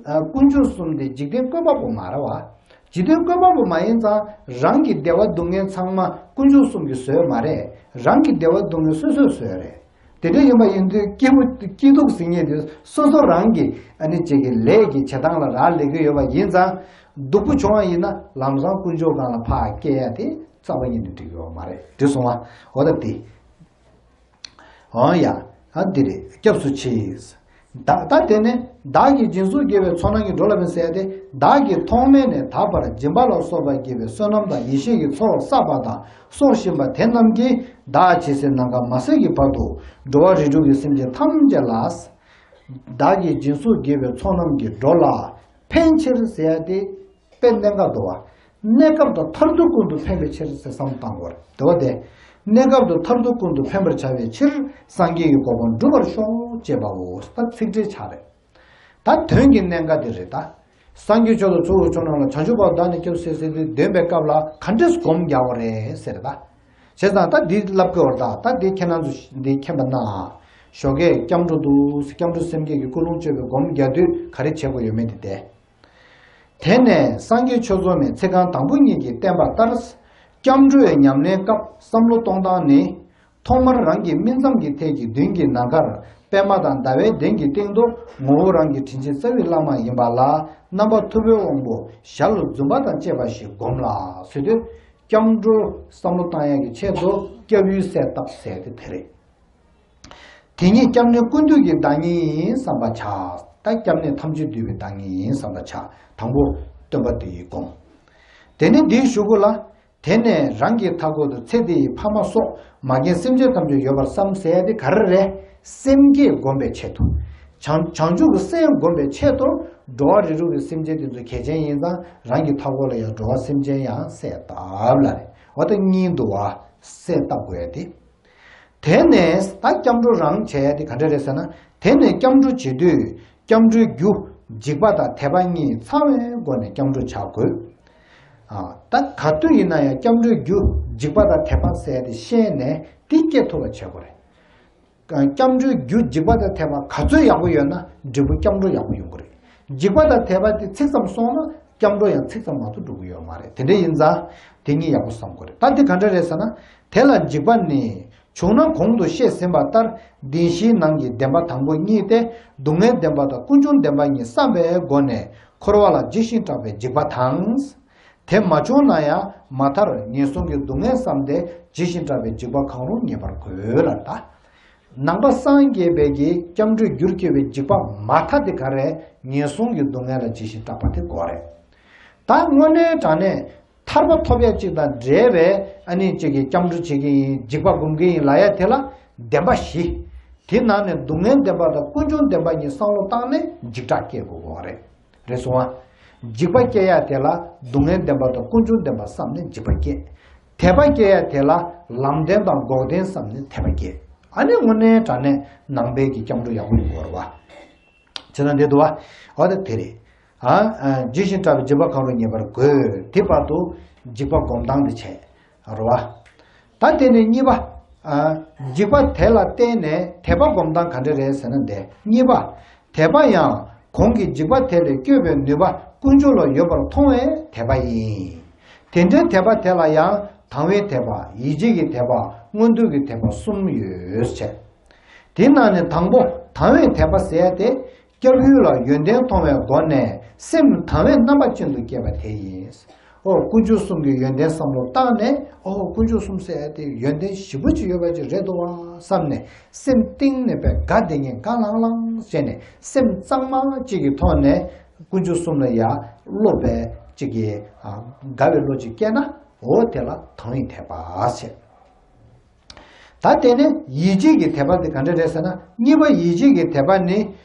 ཨ། དཀོན་མཆོག་གསུམ་དེ་འཇིག་རྟེན་བཀོད་པ་པོ་མ་རེད་བ། འཇིག་རྟེན་བཀོད་པ་པོ་མ་ཡིན་ཙང་རང་གི་བདེ་བ་སྡུག་བསྔལ་ཚང་མ་དཀོན་མཆོག་གསུམ་གྱིས་བཟོས་མ་རེད། རང་གི་བདེ་བ་སྡུག་བསྔལ་སོ་སོས་བཟོས་རེད། དེ་འདྲ་ཡིན་པ་ཡིན་དུས་སྐྱིད་པོ་སྐྱིད་སྡུག་ཟེར་མཁན་དེ་སོ་སོ་རང་གི་ཨ་ནི་ཅིག་གི་ལས་ཀྱི་བྱེད་སྟངས་ལ་རག་ལས་ཀྱི་ཡོད་པ་ཡིན་ཙང་། སྡུག་པོ་བྱུང་བ་ཡིན་ན་ལམ་སང་དཀོན་མཆོག་སྒང་ལ་ཕར་བསྐྱལ་ཡ་དེ་རྩ་བ་ཉིད་ནས་འགྲིག་གི་ཡོད་མ་རེད། འགྲིག་སོང་བ། འོ་ད་དེ། འོ་ཡ། ཨ་འདི་རེད། སྐྱབས་སུ་མཆི། བདག་ད་དེ་ནས་བདག་གིས་སྦྱིན་སོགས་བགྱིས་པའི་ཚོགས་རྣམས་ཀྱིས། འགྲོ་ལ་ཕན་ཟེར་ཏེ། བདག་གིས་ཐོག་མེད་ནས་ད་བར་སྦྱིན་པ་ལ་སོགས་པ་བགྱིས་པའི་བསོད་ནམས་དང་ཡེ་ཤེས་ཀྱི་ཚོགས་བསགས་པ་དང་གསོག་བཞིན་པ་དེ་རྣམས་ཀྱིས། བདག་ཇི་སྲིད་ནམ་མཁའ་མ་ཟད་ཀྱི་བར་དུ། འགྲོ་བ་རིགས་དྲུག་གི་སེམས་ཅན་ཐམས་ཅད་ལ། བདག་གིས་སྦྱིན་སོགས་བགྱིས་པའི་ཚོགས་རྣམས་ཀྱིས། འགྲོ་ལ་ཕན་ཕྱིར་ཟེར་ཏེ། དཔེ་གནད་འགག་འདུག་བ། གནས་སྐབས་དང་མཐར་ཐུག་ཀུན་ཏུ་ཕན་པའི་ཕྱིར་ཟེར་བསམ་བློ་བཏང་དགོས་རེད། དེ་བ་དེ། གནས་སྐབས་དང་མཐར་ཐུག་ཀུན་ཏུ་ཕན་པར་བྱ་བའི་ཕྱིར་སངས་རྒྱས་ཀྱི་གོ་འཕང་འགྲུབ་པར་ཤོག་ཅེས་པའོ། ད་ཚིག་འགྲེལ་ཆགས་རེད། ད་དོན་གྱི་གནད་འགག་དེ་རེད་ད། སངས་རྒྱས་ཆོས་དང་ཚོགས་ཀྱི་མཆོག་རྣམས་ལ། བྱང་ཆུབ་བར་དུ་བདག་ནི་སྐྱབས་སུ་མཆི་ཟེར་ཏེ་འདོན་པའི་སྐབས་ལ་ག་འདྲས་སྒོམ་རྒྱག་པ་རེད་ཟེར་ད། བྱས་ཙང་ད་འདི་ལབ་དགོས་པ་རེད་ད། ད་འདི་ཁྱེད་རང་ཚོ་འདི་མཁྱེན་པ་གནང་ཨ། ཞོགས་ཀས་སྐྱབས་འགྲོ་འདུག་སྐྱབས་འགྲོ་སེམས་བསྐྱེད་ཀྱི་ཀུན་སློང་བཅོས་པའི་སྒོམ་རྒྱག་དུས་ག་རེ་བྱེད་དགོས་ཡོད་མེད་དེ་བལྟས། དེ་ནས་སངས་རྒྱས་ཆོས་ཚོགས་མའི་ཚིག་རྐང་དང་པོ་གཉིས་ཀྱིས་བསྟན་པ་ལྟར། སྐྱབས་འགྲོའི་ཉམས་ལེན་སྐབས་བསམ་བློ་གཏོང་སྟངས་ནི། ཐོག་མར་རང་གི་སྨིན་མཚམས་ཀྱི་ཐད་ཀྱི་མདུན་གྱི་ནམ་མཁར་པདྨ་དང་ཟླ་བའི་གདན་གྱི་སྟེང་དུ་ངོ་བོ་རང་གི་དྲིན་ཅན་རྩ་བའི་བླ་མ་ཡིན་པ་ལ་རྣམ་པ་ཐུབ་པའི་དབང་པོ་ཞལ་ལུ་འཛུམ་པ་དང་བཅས་པ་ཞིག་བསྒོམ་ལ་ཟེར་དུས། སྐྱབས་འགྲོ་བསམ་བློ་བཏང་ཡག་གི་ཆེད་དུ་སྐྱབས་ཡུལ་གསལ་བཏབ་ཟེར་ཏེ་དེ་རེད། དེ་ཉིད་སྐྱབས་གནས་ཀུན་འདུས་ཀྱི་བདག་ཉིད་ཡིན་བསམ་པ་བྱ། ད་སྐྱབས་གནས་ཐམས་ཅད་འདུས་པའི་བདག་ཉིད་ཡིན་བསམ་པ་བྱ། དང་པོ་སྟོན་པ་དེ་ཡི་དགོངས། དེ་ནས་འདིའི་གཞུག་གུ་ལ། དེ་ནས་རང་གི་མཐའ་སྐོར་དུ་ཚེ་འདི་ཡི་ཕ་མ་སོགས་མ་རྒན་སེམས་ཅན་ཐམས་ཅད་ཡོད་པར་བསམ་ཟེར་ཡ་དེ་ག་རེ་རེད། སེམས་བསྐྱེད་སྒོམ་པའི་ཆེད་དུ། བྱང་བྱང་ཆུབ་ཀྱི་སེམས་སྒོམ་པའི་ཆེད་དུ། འགྲོ་བ་རིགས་དྲུག་གི་སེམས་ཅན་དེ་ཚོ་གལ་ཆེན་ཡིན་ཙང་རང་གི་མཐའ་འཁོར་ལ་ཡང་འགྲོ་བ་སེམས་ཅན་ཡང་གསལ་བཏབ་ལ་རེད། འོ་ད་གཉིས་འདུག་བ། གསལ་བཏབ་དགོས་ཡ་དེ། དེ་ནས་ད་སྐྱབས་འགྲོ་རང་བྱས་ཏེ་ག་འདྲ་རེད་ཟེར་ན། དེ་ནས་སྐྱབས་འགྲོ་བྱེད་དུས་སྐྱབས་འགྲོའི་རྒྱུ་འཇིགས་པ་དང་དད་པ་གཉིས་ཚང་བའི་སྒོ་ནས་སྐྱབས་འགྲོ་བྱ་དགོས། ཨ། ད་ག་དུས་ཡིན་ན་ཡང་སྐྱབས་འགྲོའི་རྒྱུ་འཇིགས་པ་དང་དད་པ་ཟེར་ཏེ་ཤེས་ནས་དེ་སྐྱེ་ཐུབ་པ་བྱེད་དགོས་རེད། སྐྱབས་འགྲོའི་རྒྱུ་འཇིགས་པ་དང་དད་པ་ག་ཚོད་ཡག་པོ་ཡོད་ན་འབྲས་བུ་སྐྱབས་འགྲོ་ཡག་པོ་ཡོང་གི་རེད། འཇིགས་པ་དང་དད་པ་དེ་ཚིག་ཙམ་སོང་ན་སྐྱབས་འགྲོ་ཡང་ཚིག་ཙམ་མ་གཏོགས་འགྲོ་གི་ཡོད་མ་རེད། དེ་འདྲ་ཡིན་ཙང་དེ་གཉིས་ཡག་པོ་བསམ་དགོས་རེད། ད་འདི་ག་འདྲ་རེད་ཟེར་ན། དེ་ལ་འཇིགས་པ་ནི། བྱུང་ན་གོང་དུ་བཤད་ཟིན་པ་ལྟར་བདེན་བཞིའི་ནང་གི་བདེན་པ་དང་པོ་གཉིས་ཏེ། སྡུག་བསྔལ་བདེན་པ་དང་ཀུན་འབྱུང་བདེན་པ་གཉིས་བསམ་པའི་སྒོ་ནས་འཁོར་བ་ལ་ཇི་བཞིན་སྐྲག་པའི་འཇིགས་པ་དང་། དེ་མ་བྱུང་ན་ཡང་མ་མཐར་ངན་སོང་གི་སྡུག་བསྔལ་བསམ་སྟེ་ཇི་བཞིན་སྐྲག་པའི་འཇིགས་པ་གང་རུང་ངེས་པར་དགོས་ལ། ད་ནང་པ་སངས་རྒྱས་པའི་གི་སྐྱབས་འགྲོའི་རྒྱུར་སྐྱེ་བའི་འཇིགས་པ་མ་མཐའ་དེ་ག་རེ། ངན་སོང་གི་སྡུག་བསྔལ་ལ་ཇི་བཞིན་སྐྲག་པ་དེ་དགོས་རེད། ད་དངོས་གནས་དྲང་གནས་ཐར་པ་ཐོབ་ཡ་གཅིག་དང་འབྲེལ་བའི་ཨ་ནི་གཅིག་གིས་སྐྱབས་འགྲོ་བྱེད་ཀྱི་ཡིན། འཇིགས་པ་སྒོམ་གྱི་ཡིན་ལབ་ཡ་དེ་ལ་བདེན་པ་བཞི། དེ་ནང་ནས་སྡུག་བསྔལ་བདེན་པ་དང་ཀུན་འབྱུང་བདེན་པ་གཉིས་བསམ་བློ་བཏང་ནས་འཇིགས་སྐྲག་སྐྱེ་དགོས་པ་རེད། རེད་སོང་ང་། འཇིགས་པ་སྐྱེ་ཡ་དེ་ལ་སྡུག་བསྔལ་བདེན་པ་དང་ཀུན་འབྱུང་བདེན་པ་བསམ་ནས་འཇིགས་པ་སྐྱེ། དད་པ་སྐྱེ་ཡ་དེ་ལ་ལམ་བདེན་དང་འགོག་བདེན་བསམ་ནས་དད་པ་སྐྱེ། ཨ་ནི་དངོས་གནས་དྲང་གནས་ནང་པའི་གི་སྐྱབས་འགྲོ་ཡག་པོ་ཡོང་དགོས་རེད་བ། བྱས་ན་འདི་འདུག་བ། འོ་ད་དེ་རེད། ཨ། ཨ། ཇི་བཞིན་སྐྲག་པའི་འཇིགས་པ་གང་རུང་ངེས་པར་དགོས། དེ་བར་དུ་འཇིགས་པ་སྒོམ་སྟངས་དེ་བྱས། རེད་བ། ད་དེ་ནས་གཉིས་པ། ཨ། འཇིགས་པ་དེ་ལ་བརྟེན་ནས་དད་པ་སྒོམ་སྟངས་ག་འདྲ་རེད་ཟེར་ན་འདི་གཉིས་པ། དད་པ་ཡང་གོང་གི་འཇིགས་པ་དེ་ལས་སྐྱོབ་པའི་ནུས་པ་ཀུན་འབྱུང་ལ་ཡོད་པར་མཐོང་བའི་དད་པ་ཡིན། དེ་འདྲའི་དད་པ་དེ་ལ་ཡང་དང་བའི་དད་པ། ཡིད་ཆེས་ཀྱི་དད་པ། མངོན་འདོད་ཀྱི་དད་པ་གསུམ་ཡོད་ཅེས། དེའི་ནང་ནས་དང་པོ་དང་བའི་དད་པ་ཟེར་ཏེ། སྐྱབས་ཡུལ་ལ་ཡོན་ཏན་མཐོང་བའི་སྒོ་ནས་སེམས་དང་བའི་རྣམ་པ་ཅན་དུ་སྐྱེས་པ་དེ་ཡིན། ཨོ། དཀོན་མཆོག་གསུམ་གྱི་ཡོན་ཏན་བསམ་བློ་བཏང་ནས། ཨོ། དཀོན་མཆོག་གསུམ་ཟེར་ཏེ་ཡོན་ཏན་ཞེ་པོ་ཅིག་ཡོད་པ་ཅིག་རེད་འདུག་བ་བསམ་ནས་སེམས་གཏིང་ནས་པའི་དགའ་བདེ་ངས་དགའ་ལྷང་ལྷང་བྱས་ནས་སེམས་གཙང་མ་གཅིག་གི་ཐོག་ནས་དཀོན་མཆོག་གསུམ་ལ་ཡ་སློབ་པའི་གཅིག་གི། ཨ། དགའ་བའི་བློ་ཅིག་སྐྱེས་ན། འོ། དེ་ལ་དང་བའི་དད་པ་ཟེར། ད་དེ་ནས་ཡིད་ཆེས་ཀྱི་དད་པ་དེ་ག་འདྲ་རེད་ཟེར་ན། གཉིས་པ་ཡིད་ཆེས་ཀྱི་དད་པ་ནི།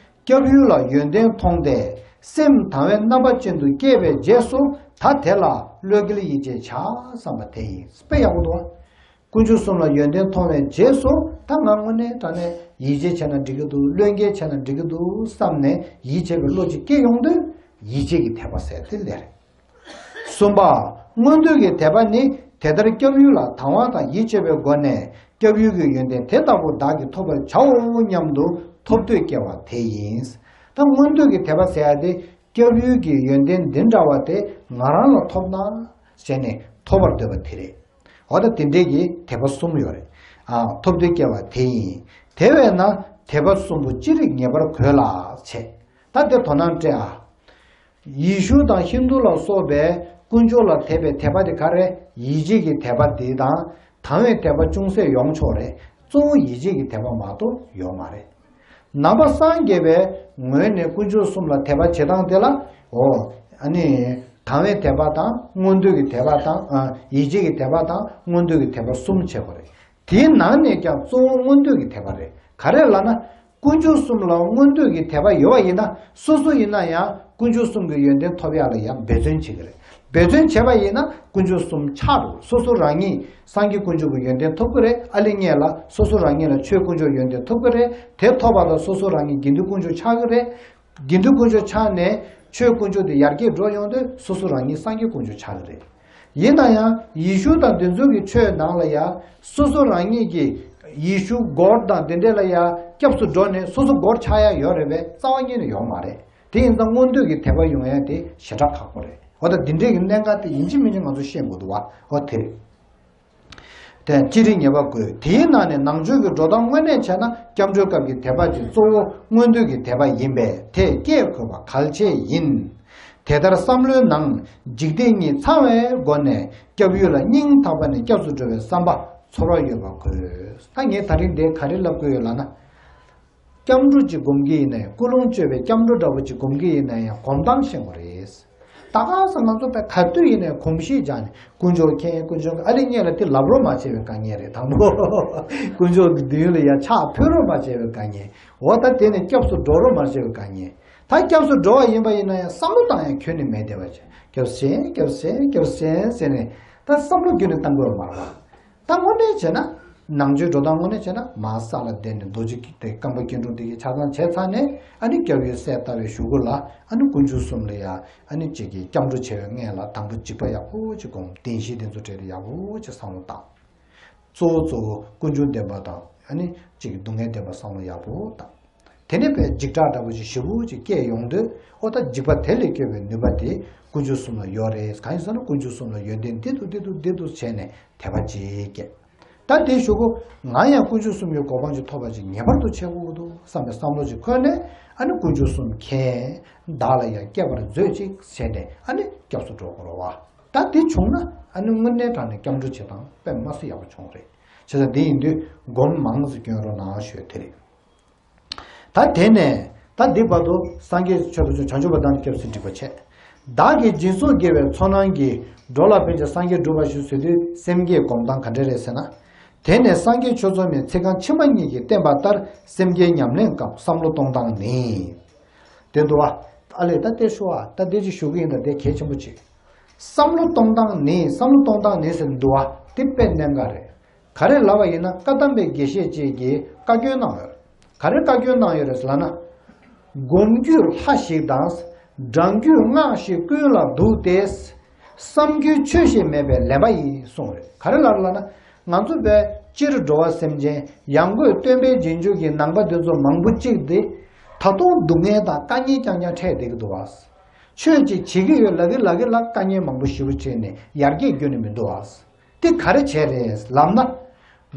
སྐྱབས་ཡུལ་ལ་ཡོན་ཏན་མཐོང་སྟེ། སེམས་དང་བའི་རྣམ་པ་ཅན་དུ་སྐྱེས་པའི་རྗེས་སུ། ད་དེ་ལ་བློས་འགེལ་ཡིད་ཆེས་བྱ་བསམ་པ་དེ་ཡིན། དཔེ་ཡག་པོ་འདུག་བ། དཀོན་མཆོག་གསུམ་ལ་ཡོན་ཏན་མཐོང་བའི་རྗེས་སུ། ད་ང་དངོས་གནས་དྲང་གནས་ཡིད་ཆེས་བྱས་ན་འགྲིག་གི་འདུག་བློས་འགེལ་བྱས་ན་འགྲིག་གི་འདུག་བསམ་ནས་ཡིད་ཆེས་པའི་བློ་ཅིག་སྐྱེ་ཡོང་དུས། ཡིད་ཆེས་ཀྱི་དད་པ་ཟེར་དེ་ལས་རེད། གསུམ་པ། མངོན་འདོད་ཀྱི་དད་པ་ནི། དེ་ལྟར་སྐྱབས་ཡུལ་ལ་དང་བ་དང་ཡིད་ཆེས་པའི་སྒོ་ནས་སྐྱབས་ཡུལ་གྱི་ཡོན་ཏན་དེ་ལྟ་བུ་བདག་གིས་ཐོབ་པར་བྱའོ་སྙམ་དུ་ཐོབ་འདོད་སྐྱེ་བ་དེ་ཡིན། ད་མངོན་འདོད་ཀྱི་དད་པ་ཟེར་ཡ་དེ། སྐྱབས་ཡུལ་གྱི་ཡོན་ཏན་འདི་འདྲ་བ་དེ་ང་རང་ལ་ཐོབ་ན་ཟེར་ནས་ཐོབ་པར་འདོད་པ་དེ་རེད། འོ། ད་དེ་འདྲའི་གི་དད་པ་གསུམ་ཡོད་རེད། ཨ། ཐོབ་འདོད་སྐྱེ་བ་དེ་ཡིན། དེ་བས་ན་དད་པ་གསུམ་པོ་ཅི་རིགས་ངེས་པར་དགོས་ལ་བྱེད། ད་དེ་དོ་སྣང་སྤྲད་ཨ། ཡེ་ཤུ་དང་ཧིན་དུ་ལ་སོགས་པའི་དཀོན་མཆོག་ལ་དད་པའི་དད་པ་དེ་ག་རེ། ཡིད་ཆེས་ཀྱི་དད་པ་དེ་དང་དང་བའི་དད་པ་ཅུང་ཟད་ཡོང་ཆོག་རེད། གཙོ་བོ་ཡིད་ཆེས་ཀྱི་དད་པ་མ་གཏོགས་ཡོད་མ་རེད། ནང་པ་སངས་རྒྱས་པའི་ངོས་ནས་དཀོན་མཆོག་གསུམ་ལ་དད་པ་བྱེད་སྟངས་དེ་ལ། འོ། ཨ་ནི། དང་བའི་དད་པ་དང་མངོན་འདོད་ཀྱི་དད་པ་དང་། ཨ། ཡིད་ཆེས་ཀྱི་དད་པ་དང་མངོན་འདོད་ཀྱི་དད་པ་གསུམ་བྱེད་དགོས་རེད། དེའི་ནང་ནས་ཀྱང་གཙོ་བོ་མངོན་འདོད་ཀྱི་དད་པ་རེད། ག་རེ་ལབ་ན། དཀོན་མཆོག་གསུམ་ལ་མངོན་འདོད་ཀྱི་དད་པ་ཡོད་པ་ཡིན་ན། སོ་སོ་ཡིན་ན་ཡང་དཀོན་མཆོག་གསུམ་གྱི་ཡོན་ཏན་ཐོབ་ཡག་ལ་ཡང་འབད་བརྩོན་བྱེད་ཀྱི་རེད། འབད་བརྩོན་བྱས་པ་ཡིན་ན་དཀོན་མཆོག་གསུམ་ཆགས་འགྲོ། སོ་སོ་རང་ཉིད་སངས་རྒྱས་དཀོན་མཆོག་གི་ཡོན་ཏན་ཐོབ་ཀྱི་རེད། ཨ་ལེ་ངེད་ལ་སོ་སོ་རང་ཉིད་ལ་ཆོས་དཀོན་མཆོག་ཡོན་ཏན་ཐོབ་ཀྱི་རེད། དེ་ཐོབ་པ་དང་སོ་སོ་རང་ཉིད་དགེ་འདུན་དཀོན་མཆོག་ཆགས་ཀྱི་རེད། དགེ་འདུན་དཀོན་མཆོག་ཆགས་ནས་ཆོས་དཀོན་མཆོག་དེ་ཡར་རྒྱས་འགྲོ་ཡོང་དུས་སོ་སོ་རང་ཉིད་སངས་རྒྱས་དཀོན་མཆོག་ཆགས་ཀྱི་རེད། ཡིན་ན་ཡང་ཡེ་ཤུ་དང་དེ་ཚོ་གི་ཆོས་ནང་ལ་ཡང་སོ་སོ་རང་ཉིད་ཀྱིས་ཡེ་ཤུ་སྒོར་དང་དེ་འདྲས་ལ་ཡང་སྐྱབས་སུ་འགྲོ་ནས་སོ་སོ་སྒོར་ཆགས་ཡ་ཡོད་རེད་པས། རྩ་བ་ཉིད་ནས་ཡོད་མ་རེད། དེ་ཡིན་ཙང་མངོན་འདོད་ཀྱི་དད་པ་ཡོང་ཡ་དེ་ཞེ་དྲག་ཁག་པོ་རེད། འོ། ད་འདི་འདྲས་ཀྱི་གནད་འགག་དེ་ཡིན་གཅིག་མིན་གཅིག་ང་ཚོ་ཤེས་དགོས་འདུག་བ། འོ། དེ་རེད། དེ་ཅི་རིགས་ངེས་པ་དགོས། དེའི་ནང་ནས་ནང་ཆོས་ཀྱི་འགྲོ་སྟངས་དངོས་གནས་བྱས་ན་སྐྱབས་འགྲོའི་སྐབས་ཀྱི་དད་པ་དེ་གཙོ་བོ་མངོན་འདོད་ཀྱི་དད་པ་ཡིན་པས་དེས་བསྐྱེད་དགོས་པ་གལ་ཆེ་ཡིན། དེ་ལྟར་བསམ་བློའི་ནང་འཇིག་ལྟས་གཉིས་ཚང་བའི་སྒོ་ནས་སྐྱབས་ཡུལ་ལ་སྙིང་ཐག་པ་ནས་སྐྱབས་སུ་འགྲོ་བའི་བསམ་པ་ཚོར་བ་ཡོད་པ་དགོས། ད་ངས་ད་རིང་འདིར་ག་རེ་ལབ་དགོས་ཡོད་ལབ་ན། སྐྱབས་འགྲོ་ཅིག་སྒོམ་གྱི་ཡིན་ན་ཡང་། ཀུན་སློང་བཅོས་པའི་སྐྱབས་འགྲོ་འདྲ་བོ་ཅིག་སྒོམ་གྱི་ཡིན་ན་ཡང་། སྒོམ་སྟངས་ཤེས་དགོས་རེད། ད་ག་ས་ང་ཚོ་པའི་ག་དུས་ཡིན་ནའི་གོམས་གཤིས་སྦྱངས་ནས་དཀོན་མཆོག་མཁྱེན། དཀོན་མཆོག་ཨ་ནི་སྔོན་ལ་དེ་ལབ་རོགས་མ་བྱས་པའི་དཀའ་ངལ་རེད། དང་པོ་དཀོན་མཆོག་གི་མདུན་ལ་ཡ་ཕྱག་ཕུལ་རོགས་མ་བྱས་པའི་དཀའ་ངལ། འོ་ད་དེ་ནས་སྐྱབས་སུ་འགྲོ་རོགས་མ་བྱས་པའི་དཀའ་ངལ། ད་སྐྱབས་སུ་འགྲོ་བ་ཡིན་པ་ཡིན་ན་ཡང་བསམ་བློ་བཏང་ཡང་ཁྱོན་ནས་མེད་བསྡད་པ་བྱས། སྐྱབས་སུ་མཆི། སྐྱབས་སུ་མཆི། སྐྱབས་སུ་མཆི་ཟེར་ནས་ད་བསམ་བློ་ཁྱོན་ནས་བཏང་དགོས་མ་རེད་པ། ད་དངོས་གནས་བྱས་ན། ནང་ཆོས་འགྲོ་སྟངས་དངོས་གནས་བྱས་ན་མར་ས་ལ་བསྡད་ནས་རྡོ་རྗེ་དེ་རྐང་པ་སྐྱིལ་ཀྲུང་དེ་གི་ཆ་ཚང་བྱས་ཚར་ནས། ཨ་ནི་སྐྱབས་ཡུལ་གསལ་བཏབ་པའི་གཞུག་གུ་ལ་ཨ་ནི་དཀོན་མཆོག་གསུམ་ལ་ཡ་ཨ་ནི་གཅིག་གིས་སྐྱབས་འགྲོ་བྱས་པའི་སྔོན་ལ་དང་པོ་འཇིགས་པ་ཡག་པོ་ཅིག་སྒོམ། བདེན་བཞི་དེ་ཚོ་གྲས་དེ་ཡག་པོ་ཅིག་བསམ་བློ་བཏང་། གཙོ་བོ་གཙོ་བོ་ཀུན་འབྱུང་བདེན་པ་དང་ཨ་ནི་གཅིག་གི་སྡུག་བསྔལ་བདེན་པ་བསམ་བློ་ཡག་པོ་བཏང་། དེ་ནས་པའི་འཇིགས་སྐྲག་འདྲ་པོ་ཅིག་ཞེ་པོ་ཅིག་སྐྱེས་ཡོང་དུས། ཨོ་ད་འཇིགས་པ་དེ་ལས་སྐྱོབ་པའི་ནུས་པ་དེ་དཀོན་མཆོག་གསུམ་ལ་ཡོད་རེད། གང་ཡིན་ཟེར་ན་དཀོན་མཆོག་གསུམ་ལ་ཡོན་ཏན་འདི་འདུག་འདི་འདུག་འདི་འདུག་བྱས་ནས་དད་པ་ཅིག་སྐྱེས། ད་དེའི་གཞུག་གུ་ང་ཡང་དཀོན་མཆོག་གསུམ་གྱི་གོ་འཕང་ཅིག་ཐོབ་པ་ཅིག་ངེས་པར་དུ་བྱེད་དགོས་འདུག་བསམ་པའི་བསམ་བློ་ཅིག་འཁོར་ནས། ཨ་ནི་དཀོན་མཆོག་གསུམ་མཁྱེན། བདག་ལ་ཡང་སྐྱེ་བར་མཛོད་ཅིག་བྱས་ནས་ཨ་ནི་སྐྱབས་སུ་འགྲོ་དགོས་རེད་པ། ད་དེ་བྱུང་ན་ཨ་ནི་དངོས་གནས་དྲང་ནས་སྐྱབས་འགྲོ་བྱེད་སྟངས་དཔེ་མ་སྲིད་ཡག་པོ་བྱུང་རེད། བྱས་ཙང་དེ་ཡིན་དུས་སྒོམ་མང་ཙམ་སྐྱོན་རོགས་གནང་ཞུ་དེ་རེད། ད་དེ་ནས་ད་འདི་བར་དུ་སངས་རྒྱས་ཆོས་དང་ཆོས་བྱང་ཆུབ་པ་དང་སྐྱབས་སུ་འགྲིག་པ་བྱས། བདག་གིས་སྦྱིན་སོགས་དགེ་བའི་ཚོགས་རྣམས་ཀྱིས། འགྲོ་ལ་ཕན་ཕྱིར་སངས་རྒྱས་འགྲུབ་པར་ཤོག་ཟེར་དུས་སེམས་བསྐྱེད་སྒོམ་སྟངས་ག་འདྲ་རེད་ཟེར་ན། དེ་ནས་སངས་རྒྱས་ཆོས་ཚོགས་མའི་ཚིག་རྐང་ཕྱི་མ་གཉིས་ཀྱིས་བསྟན་པ་ལྟར་སེམས་བསྐྱེད་ཉམས་ལེན་སྐབས་བསམ་བློ་གཏོང་སྟངས་ནི། དེ་འདུག་བ། ཨ་ལས་ད་ལྟའི་ཤོ་ཨ་ད་ལྟའི་ཅིག་ཞུ་གི་ཡིན། ད་དེ་གལ་ཆེན་པོ་ཅིག་བསམ་བློ་གཏོང་སྟངས་ནི། བསམ་བློ་གཏོང་སྟངས་ནི་ཟེར་འདུག་བ། དེ་དཔེ་གནད་འགག་རེད། ག་རེ་ལབ་པ་ཡིན་ན་བཀའ་གདམས་པའི་དགེ་བཤེས་བཅས་ཀྱིས་བཀའ་བཀྱོན་གནང་ཡོད། ག་རེ་བཀའ་བཀྱོན་གནང་ཡོད་རེད་ལབ་ན། སྒོམ་རྒྱུད་ལྷ་ཞིག་དང་། བགྲང་རྒྱུད་སྔགས་ཤིག་ཀུན་ལ་འདུག་སྟེ། བསམ་རྒྱུད་ཆོས་ཤིག་མེད་པའི་ལེན་པ་ཡིན་གསུངས་རེད། ག་རེ་ལབ་ལབ་ན། ང་ཚོ་བས་སྤྱིར་འགྲོ་བ་སེམས་ཅན་ཡང་སྒོས་སྟོན་པའི་རྗེས་འཇུག་གི་ནང་པ་འདི་ཚོ་མང་པོ་གཅིག་དེ། ད་དུང་སྡུག་བསྔལ་དང་དཀའ་ངལ་རྐྱང་རྐྱང་འཕྲད་བསྡད་ཀྱི་འདུག་བ། ཆོས་ཅིག་བྱེད་ཀྱི་ཡོད་ལབ་ཀྱི་ལབ་ཀྱི་ལ་དཀའ་ངལ་མང་པོ་ཞེ་པོ་འཕྲད་ནས་ཡར་རྒྱས་རྒྱུ་ནི་མི་འདུག་བ། དེ་ག་རེ་བྱས་རེད་ལབ་ན།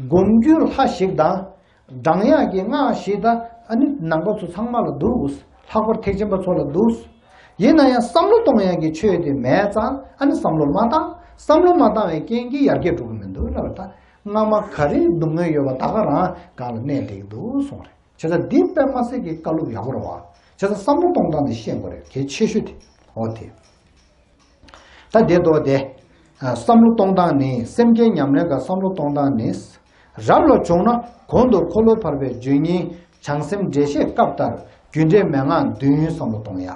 སྒོམ་རྒྱུད་ལྷ་ཞིག་དང་། བགྲང་ཡག་གི་སྔགས་ཤིག་དང་ཨ་ནི་ནང་པ་ཚོ་ཚང་མ་ལ་འདུག་ལྷག་པར་ཐེག་ཆེན་པ་ཚོ་ལ་འདུག་ཡིན་ན་ཡང་བསམ་བློ་གཏོང་ཡག་གི་ཆོས་དེ་མེད་ཙང་ཨ་ནི་བསམ་བློ་མ་བཏང་། བསམ་བློ་མ་བཏང་བའི་རྐྱེན་གྱིས་ཡར་རྒྱས་འགྲོ་གི་མི་འདུག་ལབ་པ་དང་། སྔ་མ་ག་རེ་སྡུག་བསྔལ་ཡོད་པ་ད་ག་རང་སྒང་ལ་གནས་བསྡད་ཀྱི་འདུག་གསུངས་རེད། བྱས་ཙང་འདི་དཔེ་མ་སྲིད་ཀྱི་བཀའ་སློབ་ཡག་པོ་རེད་བ། བྱས་ཙང་བསམ་བློ་གཏོང་སྟངས་འདི་ཤེས་དགོས་རེད། གལ་ཆེ་ཤོས་དེ། འོ་དེ། ད་དེ་ལྟ་བུ་དེ། ཨ། བསམ་བློ་གཏོང་སྟངས་ནི། སེམས་བསྐྱེད་ཉམས་ལེན་སྐབས་བསམ་བློ་གཏོང་སྟངས་ནི། རབ་ལ་བྱུང་ན་གོང་དུ་འཁོར་ལོ་བར་པའི་བརྗོད་སྙིང་བྱང་སེམས་འགྲེལ་བཤད་སྐབས་ལྟར་རྒྱུ་འབྲས་མན་ངག་བདུན་བསམ་བློ་གཏོང་ཡ།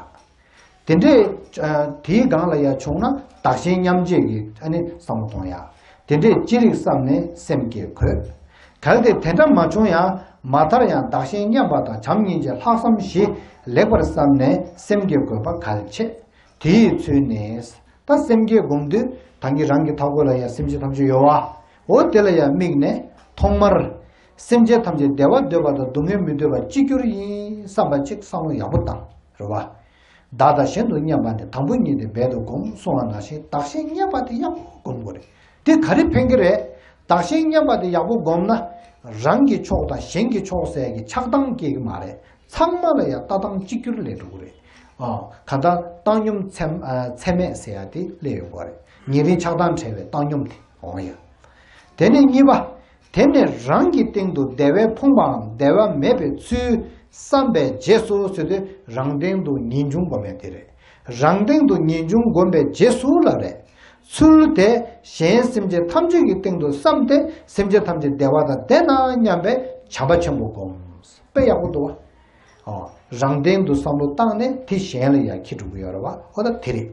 དེ་འདྲས། ཨ། དེའི་སྒང་ལ་ཡ་བྱུང་ན་བདག་གཞན་མཉམ་བརྗེ་གི་ཨ་ནི་བསམ་བློ་གཏོང་ཡ། དེ་འདྲས་ཅི་རིགས་བསམ་ནས་སེམས་བསྐྱེད་དགོས། གལ་ཏེ་དེ་འདྲ་མ་བྱུང་ཡང་མ་མཐར་ཡང་བདག་གཞན་མཉམ་པ་དང་བྱམས་སྙིང་རྗེ་ལྷག་བསམ་བཞི་ལེགས་པར་བསམ་ནས་སེམས་བསྐྱེད་དགོས་པ་གལ་ཆེ། དེ་ཡི་ཚུལ་ནི། ད་སེམས་བསྐྱེད་སྒོམ་དུས་ད་གིན་རང་གི་ཐབ་ཀོ་ལ་ཡང་སེམས་ཅན་ཐམས་ཅད་ཡོད་བ། འོ་དེ་ལ་ཡང་དམིགས་ནས་ཐོག་མར། སེམས་ཅན་ཐམས་ཅད་བདེ་བ་འདོད་པ་དང་སྡུག་བསྔལ་མི་འདོད་པ་གཅིག་གྱུར་ཡིན་བསམ་པ་གཅིག་བསམ་བློ་ཡག་པོ་བཏང་རེད་བ། བདག་དང་གཞན་དུ་མཉམ་པ་ནི། དང་པོ་ཉིད་དེ་འབད་དུ་གོམས། གསུང་བ་ནང་བཞིན་བདག་གཞན་མཉམ་པ་དེ་ཡག་པོ་སྒོམ་དགོས་རེད། དེ་ག་རེ་ཕན་གྱི་རེད། བདག་གཞན་མཉམ་པ་དེ་ཡག་པོ་སྒོམ་ན། རང་གི་ཕྱོགས་དང་གཞན་གྱི་ཕྱོགས་ཟེར་གྱི་ཆགས་སྡང་སྐྱེ་གི་མ་རེད། ཚང་མ་ལ་ཡང་ལྟ་སྟངས་གཅིག་གྱུར་སླེབས་འགྲོ་གི་རེད། ཨ། གང་ལྟར་བཏང་སྙོམས་ཚད་ཨ། ཚད་མེད་ཟེར་ཡ་དེ་སླེབས་ཡོང་གི་རེད། ཉེ་རིང་ཆགས་སྡང་བྲལ་བའི་བཏང་སྙོམས་དེ་འོང་ཡ། དེ་ནས་གཉིས་པ། དེ་ནས་རང་གི་སྟེང་དུ་བདེ་བས་ཕོངས་པའམ་བདེ་བ་མེད་པའི་ཚུལ་བསམ་པའི་རྗེས་སུ་ཟེར་དུས་རང་སྟེང་དུ་ངེས་འབྱུང་སྒོམ་ཡ་དེ་རེད། རང་སྟེང་དུ་ངེས་འབྱུང་སྒོམ་པའི་རྗེས་སུ་ལ་རེད། ཚུལ་དེ་གཞན་སེམས་ཅན་ཐམས་ཅད་ཀྱི་སྟེང་དུ་བསམ་སྟེ་སེམས་ཅན་ཐམས་ཅད་བདེ་བ་དང་ལྡན་ན་སྙམ་པའི་བྱམས་པ་ཆེན་པོ་སྒོམ། དཔེ་ཡག་པོ་འདུག་བ། ཨ། རང་སྟེང་དུ་བསམ་བློ་བཏང་ནས་དེ་གཞན་ལ་ཡང་འཁྱེར་འགྲོ་གི་ཡོད་རེད་བ། འོ་ད་དེ་རེད།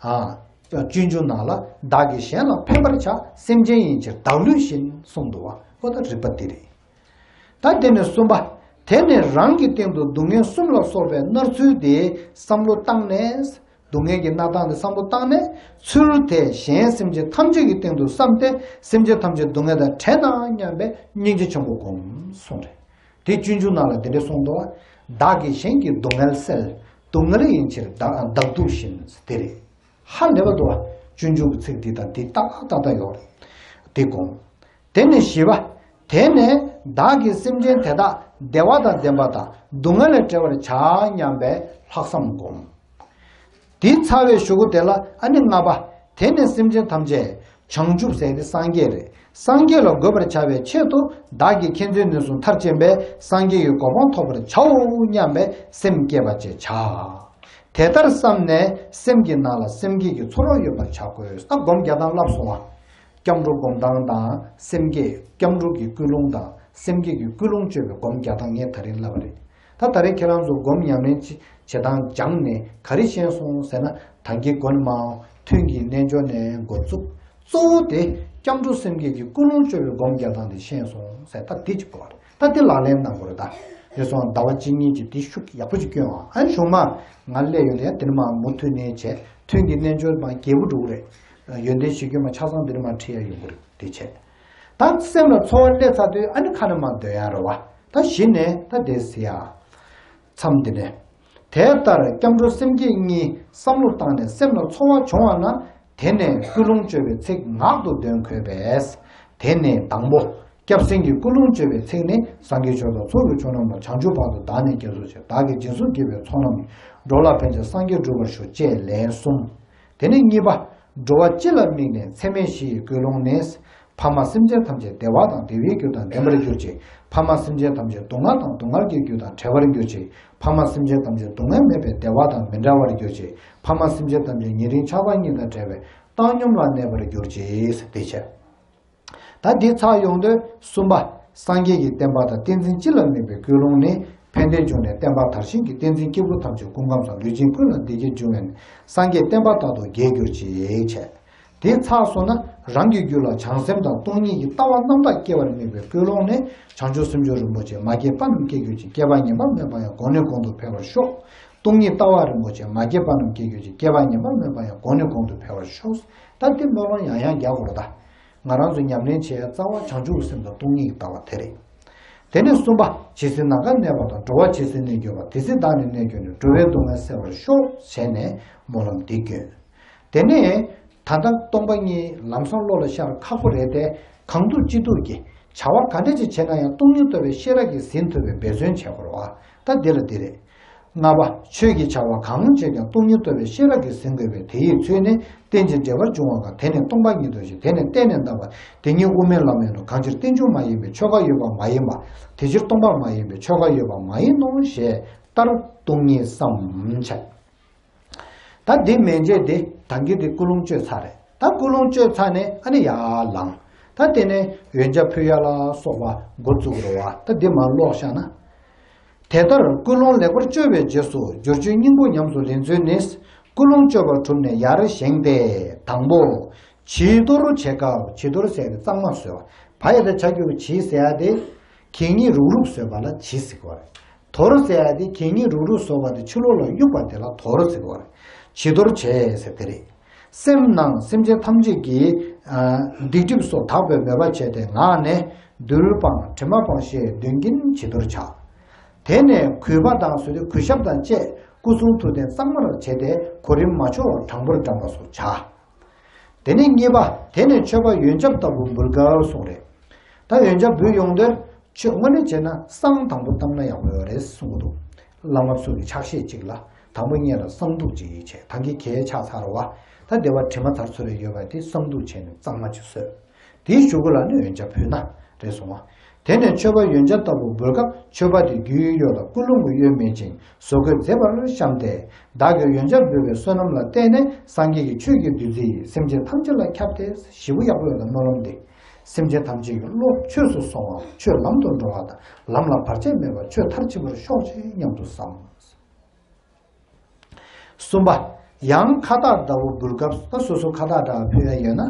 ཨ། སྤྱོད་འཇུག་ནང་ལ་བདག་གིས་གཞན་ལ་ཕན་པར་བྱ། སེམས་ཅན་ཡིན་ཕྱིར་བདག་ལུས་བཞིན་གསུངས་འདུག་བ། འོ་ད་རིགས་པ་དེ་རེད། ད་དེ་ནས་གསུམ་པ། དེ་ནས་རང་གི་སྟེང་དུ་སྡུག་བསྔལ་གསུམ་ལ་སོགས་པའི་མནར་ཚུལ་དེ་བསམ་བློ་བཏང་ནས། སྡུག་བསྔལ་གྱི་གནས་སྟངས་དེ་བསམ་བློ་བཏང་ནས། ཚུལ་དེ་གཞན་སེམས་ཅན་ཐམས་ཅད་ཀྱི་སྟེང་དུ་བསམ་སྟེ་སེམས་ཅན་ཐམས་ཅད་སྡུག་བསྔལ་དང་བྲལ་ན་སྙམ་པའི་སྙིང་རྗེ་ཆེན་པོ་སྒོམ་གསུངས་རེད། དེ་སྤྱོད་འཇུག་ནང་ལ་དེ་འདྲ་གསུངས་འདུག་བ། བདག་གིས་གཞན་གྱི་སྡུག་བསྔལ་སེལ། སྡུག་བསྔལ་ཡིན་ཕྱིར་བདག་བདག་སྡུག་བཞིན། དེ་རེད། ཧ་ལས་པ་འདུག་བ། སྤྱོད་འཇུག་གི་ཚིག་འདི་དང་འདི་ཏག་ཏག་ཏག་ཏག་ཡོད་རེད། དེ་སྒོམ། དེ་ནས་བཞི་པ། དེ་ནས་བདག་གིས་སེམས་ཅན་དེ་དག་བདེ་བ་དང་ལྡན་པ་དང་སྡུག་བསྔལ་ལས་བྲལ་བར་བྱ་སྙམ་པའི་ལྷག་བསམ་སྒོམ། དེ་ཚར་བའི་གཞུག་གུ་དེ་ལ་ཨ་ནི་ལྔ་པ། དེ་ནས་སེམས་ཅན་ཐམས་ཅད་བྱང་ཆུབ་ཟེར་དེ་སངས་རྒྱས་རེད། སངས་རྒྱས་ལ་འགོད་པར་བྱ་བའི་ཆེད་དུ་བདག་གིས་མཁྱེན་བརྩེ་ནུས་གསུམ་མཐར་ཕྱིན་པས་སངས་རྒྱས་ཀྱི་གོ་འཕང་ཐོབ་པར་བྱའོ་སྙམ་པའི་སེམས་བསྐྱེད་པ་བཅས་བྱ། དེ་ལྟར་བསམས་ནས་སེམས་ཀྱི་ནང་ལ་སེམས་བསྐྱེད་ཀྱི་ཚོར་བ་ཡོད་པར་བྱ་དགོས། ད་སྒོམ་རྒྱག་སྟངས་ལབ་སོང་བ། སྐྱབས་འགྲོ་སྒོམ་སྟངས་དང་སེམས་བསྐྱེད། སྐྱབས་འགྲོ་གི་ཀུན་སློང་དང་སེམས་བསྐྱེད་ཀྱི་ཀུན་སློང་བཅོས་པའི་སྒོམ་རྒྱག་སྟངས་ངས་ད་རིང་ལབ་པ་རེད། ད་ད་རེས་ཁྱེད་རང་ཚོ་སྒོམ་ཉམས་ལེན་བྱེད་བྱེད་སྟངས་སྦྱངས་ནས་ག་རེ་ཤེས་སོང་ཟེར་ན། ད་གིན་མགོ་ནས་མར་ཐུན་གྱི་རྣལ་འབྱོར་ནས་འགོ་བཙུགས། གཙོ་བོ་དེ་སྐྱབས་འགྲོ་སེམས་བསྐྱེད་ཀྱི་ཀུན་སློང་བཅོས་པའི་སྒོམ་རྒྱག་སྟངས་དེ་ཤེས་སོང་ཟེར། ད་འདི་གཅིག་པོ་རེད། ད་འདི་ལག་ལེན་གནང་དགོས་རེད། ད་དེ་སོང་ཟླ་བ་གཅིག་གཉིས་ཀྱི་དེ་ཤུགས་ཡག་པོ་ཅིག་སྐྱོན་ཨ། ཨ་ནི་གཞུག་མ་ང་སླེབས་ཡོང་དུས་ཡང་དེ་ནས་མར་མུ་མཐུད་ནས་བྱས། ཐུན་གྱི་རྣལ་འབྱོར་མར་རྒྱས་པོ་འགྲོ་གི་རེད། ཡོན་ཏན་གཞི་ཁྱོན་མར་ཆ་ཚང་འདི་ནས་མར་ཁྲིད་ཡ་ཡོང་གི་རེད། དེ་བྱས། ད་སེམས་ལ་ཚོར་བ་སླེབས་ཚར་དུས་ཨ་ནི་ཁ་ནས་མར་འདོན་ཡ་རེད་བ། ད་གཞི་ནས་ད་དེ་ཟེར་ཡ། མཚམས་འདི་ནས། དེ་ལྟར་སྐྱབས་འགྲོ་སེམས་བསྐྱེད་གཉིས་བསམ་བློ་བཏང་ནས་སེམས་ལ་ཚོར་བ་བྱུང་བ་ན། དེ་ནས་ཀུན་སློང་བཅོས་པའི་ཚིག་ངག་ཏུ་འདོན་དགོས་པས། དེ་ནས་དང་པོ། སྐྱབས་སེམས་ཀྱི་ཀུན་སློང་བཅོས་པའི་ཚིག་ནི། སངས་རྒྱས་ཆོས་དང་ཚོགས་ཀྱི་མཆོག་རྣམས་དང་། བྱང་ཆུབ་བར་དུ་བདག་ནི་སྐྱབས་སུ་མཆི། བདག་གིས་སྦྱིན་སོགས་བགྱིས་པའི་ཚོགས་རྣམས་ཀྱིས། འགྲོ་ལ་ཕན་ཕྱིར་སངས་རྒྱས་འགྲུབ་པར་ཤོག་ཅེས་ལན་གསུམ། དེ་ནས་གཉིས་པ། འགྲོ་བ་སྤྱི་ལ་དམིགས་ནས་མཚམས་མེད་བཞི་ཡི་ཀུན་སློང་ནི། ཕ་མ་སེམས་ཅན་ཐམས་ཅད་བདེ་བ་དང་བདེ་བའི་རྒྱུ་དང་ལྡན་པར་གྱུར་ཅིག་ཕ་མ་སེམས་ཅན་ཐམས་ཅད་སྡུག་བསྔལ་དང་སྡུག་བསྔལ་གྱི་རྒྱུ་དང་བྲལ་བར་གྱུར་ཅིག་ཕ་མ་སེམས་ཅན་ཐམས་ཅད་སྡུག་བསྔལ་མེད་པའི་བདེ་བ་དང་མི་འབྲལ་བར་གྱུར་ཅིག་ཕ་མ་སེམས་ཅན་ཐམས་ཅད་ཉེ་རིང་ཆགས་སྡང་གཉིས་དང་བྲལ་བའི་བཏང་སྙོམས་ལ་གནས་པར་གྱུར་ཅིག་དེ་བྱས། ད་འདི་ཚར་ཡོང་དུས་གསུམ་པ། སངས་རྒྱས་ཀྱི་བསྟན་པ་དང་བསྟན་འཛིན་སྤྱི་ལ་དམིགས་པའི་ཀུན་སློང་ནི། ཕན་བདེའི་འབྱུང་གནས་བསྟན་པ་དར་ཞིང་གི། བསྟན་འཛིན་སྐྱེས་བུ་ཐམས་ཅད་སྐུ་ཁམས་བཟང་། ལུས་ཅན་ཀུན་ལ་བདེ་སྐྱིད་འབྱུང་བའི། སངས་རྒྱས་བསྟན་པ་དག་ཏུ་རྒྱས་གྱུར་ཅིག་བྱས། དེ་ཚར་སོང་ན་རང་གི་རྒྱུད་ལ་བྱང་སེམས་དང་སྟོང་ཉིད་ཀྱི་ལྟ་བ་རྣམ་དག་སྐྱེ་བར་དམིགས་པའི་ཀུན་སློང་ནི། བྱང་ཆུབ་སེམས་མཆོག་རིན་པོ་ཆེ། མ་སྐྱེས་པ་རྣམས་སྐྱེ་གྱུར་ཅིག་སྐྱེས་པ་ཉམས་པ་མེད་པ་ཡང་། གོང་ནས་གོང་དུ་འཕེལ་བར་ཤོག་སྟོང་ཉིད་ལྟ་བ་རིན་པོ་ཆེ། མ་སྐྱེས་པ་རྣམས་སྐྱེ་གྱུར་ཅིག་སྐྱེས་པ་ཉམས་པ་མེད་པ་ཡང་། གོང་ནས་གོང་དུ་འཕེལ་བར་ཤོག་ད་འདི་སྨོན་ལམ་ཡང་ཡང་རྒྱག་དགོས་རེད་ད། ང་རང་ཚོ་ཉམས་ལེན་བྱེད་ཡ་རྩ་བ་བྱང་ཆུབ་ཀྱི་སེམས་དང་སྟོང་ཉིད་ཀྱི་ལྟ་བ་དེ་རེད། དེ་ནས་གསུམ་པ། ཇི་སྲིད་ནམ་མཁའ་གནས་པ་དང་། འགྲོ་བ་ཇི་སྲིད་གནས་གྱུར་པ། དེ་སྲིད་བདག་ནི་གནས་གྱུར་ནས། འགྲོ་བའི་སྡུག་བསྔལ་སེལ་བར་ཤོག་བྱས་ནས་སྨོན་ལམ་འདི་བསྐྱོན། དེ་ནས་ད་ལྟ་སྟོང་པ་ཉིད་ལམ་སང་བློ་ལ་ཤར་ཁག་པོ་རེད་དེ། གང་ཐུབ་ཅི་ཐུབ་ཀྱིས་བྱ་བ་ག་འདྲ་ཅིག་བྱས་ན་ཡང་སྟོང་ཉིད་རྟོགས་པའི་ཤེས་རབ་ཀྱིས་ཟིན་ཐུབ་པའི་འབད་བརྩོན་བྱེད་དགོས་རེད་བ། ད་འདི་ལ་འདི་རེད། ལྔ་པ། ཆོས་ཀྱི་བྱ་བ་གང་བྱས་ཀྱང་སྟོང་ཉིད་རྟོགས་པའི་ཤེས་རབ་ཀྱིས་ཟིན་དགོས་པས། དེ་ཡི་ཚུལ་ནི། རྟེན་ཅིང་འབྲེལ་བར་འབྱུང་བ་གང་། དེ་ནི་སྟོང་པ་ཉིད་དོ་ཞེས། དེ་ནི་གཏན་ནས་འདག་པ། དེ་ཉིད་དབུ་མའི་ལམ་ཡིན་ནོ། གང་ཕྱིར་རྟེན་འབྱུང་མ་ཡིན་པའི། ཆོས་འགའ་ཡོད་པ་མ་ཡིན་པ། དེ་ཕྱིར་སྟོང་པ་མ་ཡིན་པའི། ཆོས་འགའ་ཡོད་པ་མ་ཡིན་ནོ་ཞེས་ལྟར་སྟོང་ཉིད་བསམ་བྱ། ད་འདི་མན་ཆད་དེ་ད་གིན་དེ་ཀུན་སློང་བཅོས་ཚར་རེད། ད་ཀུན་སློང་བཅོས་ཚར་ནས་ཨ་ནི་ཡར་ལངས། ད་དེ་ནས་ཡོན་ཆབ་ཕུལ་ཡ་ལ་སོགས་པ་འགོ་བཙུགས་རེད་བ། ད་འདི་མར་ཀློག་བཞག་ན། དེ་ལྟར་ཀུན་སློང་ལེགས་པར་བཅོས་པའི་རྗེས་སུ། བསྒྱུར་བཅོས་སྙིང་པོ་ཉམས་སུ་ལེན་ཚུལ་ནི། ཀུན་སློང་བཅོས་པ་གྲུབ་ནས་ཡར་བཞེངས་ཏེ། དང་པོ། བྱི་དོར་བྱེད་སྐབས། བྱི་དོར་ཟེར་ཏེ་གཙང་མ་བཟོས་པ། བ་ཡ་བཏགས་བྱ་གི་གུ་བྱི་ཟེར་ཡ་དེ། གད་སྙིགས་རུག་རུག་བཟོས་པ་ལ་བྱི་ཟེར་གི་རེད། དོར་ཟེར་ཡ་དེ་གད་སྙིགས་རུག་རུག་བཟོས་པ་དེ་ཕྱི་ལོགས་ལ་གཡུག་པ་དེ་ལ་དོར་ཟེར་གི་རེད། བྱི་དོར་བྱེད་ཟེར་དེ་རེད། སེམས་ནང་སེམས་ཅན་ཐམས་ཅད་ཀྱི། ཨ། སྡིག་སྒྲིབ་སོགས་དག་པའི་མོས་པ་བྱས་ཏེ་ངག་ནས་རྡུལ་སྤངས་དྲི་མ་སྤངས་ཞེས་འདོན་གྱིན་བྱི་དོར་བྱ། དེ་ནས་གུས་པ་དང་བཟོད་དེ་གུས་ཞབས་དང་བཅས་སྐུ་གསུང་ཐུགས་རྟེན་གཙང་མར་བྱས་ཏེ་གོ་རིམ་མ་འཆོལ་བར་དྲང་པོར་བགྲམ་པ་སོགས་བྱ། དེ་ནས་གཉིས་པ། དེ་ནས་མཆོད་པ་ཡོན་ཆབ་ལྟ་བུ་འབུལ་སྐབས་གསུངས་རེད། ད་ཡོན་ཆབ་འབུལ་ཡོང་དུས་ཆོས་དངོས་གནས་བྱས་ན་བསང་དང་པོ་བཏབ་ན་ཡག་པོ་ཡོད་རེད་གསུང་གི་འདུག་བླ་མ་ཚོ་གི་ཕྱག་བཞེས་གཅིག་ལ་དང་པོ་ཉིད་ལ་བསང་བདུག་ཅིག་བྱས། ད་གིན་གད་ཕྱགས་ཚར་བ། ད་དེ་བ་དྲི་མ་ཚར་ཚུར་རེ་ཡོད་པ་དེ་བསང་བདུག་བྱས་ནས་གཙང་མ་ཅིག་བཟོས། དེའི་གཞུག་གུ་ལ་ནི་ཡོན་ཆབ་ཕུལ་ན་རེད་གསུང་བ། དེ་ནས་མཆོད་པ་ཡོན་ཆབ་ལྟ་བུ་འབུལ་སྐབས་མཆོད་པ་དེ་རྒྱུའི་གཡོ་དང་ཀུན་སློང་གི་གཡོ་མེད་ཅིང་བཟོ་བཀོད་མཛེས་པར་བཤམས་ཏེ། བདག་གིས་ཡོན་ཆབ་འབུལ་བའི་བསོད་ནམས་ལ་བརྟེན་ནས་སངས་རྒྱས་ཀྱི་ཆོས་ཀྱི་བདུད་རྩི་ཡིས་སེམས་ཅན་ཐམས་ཅད་ལ་ཁྱབ་སྟེ། ཞེ་པོ་ཡག་པོ་ཡོད་ད་སྨོན་ལམ་འདི། སེམས་ཅན་ཐམས་ཅད་ཀྱི་བློ་ཆོས་སུ་སོང་བ། ཆོས་ལམ་དུ་འགྲོ་བ་དང་ལམ་ལ་བར་ཆད་མེད་པར་ཆོས་མཐར་ཕྱིན་པར་ཤོག་ཅིག་སྙམ་དུ་བསམ། གསུམ་པ། ཡང་ཁ་བཏགས་འདྲ་བོ་འབུལ་སྐབས། ད་སོ་སོ་ཁ་བཏགས་འདྲ་བ་ཕུལ་ཡ་ཡོད་ན།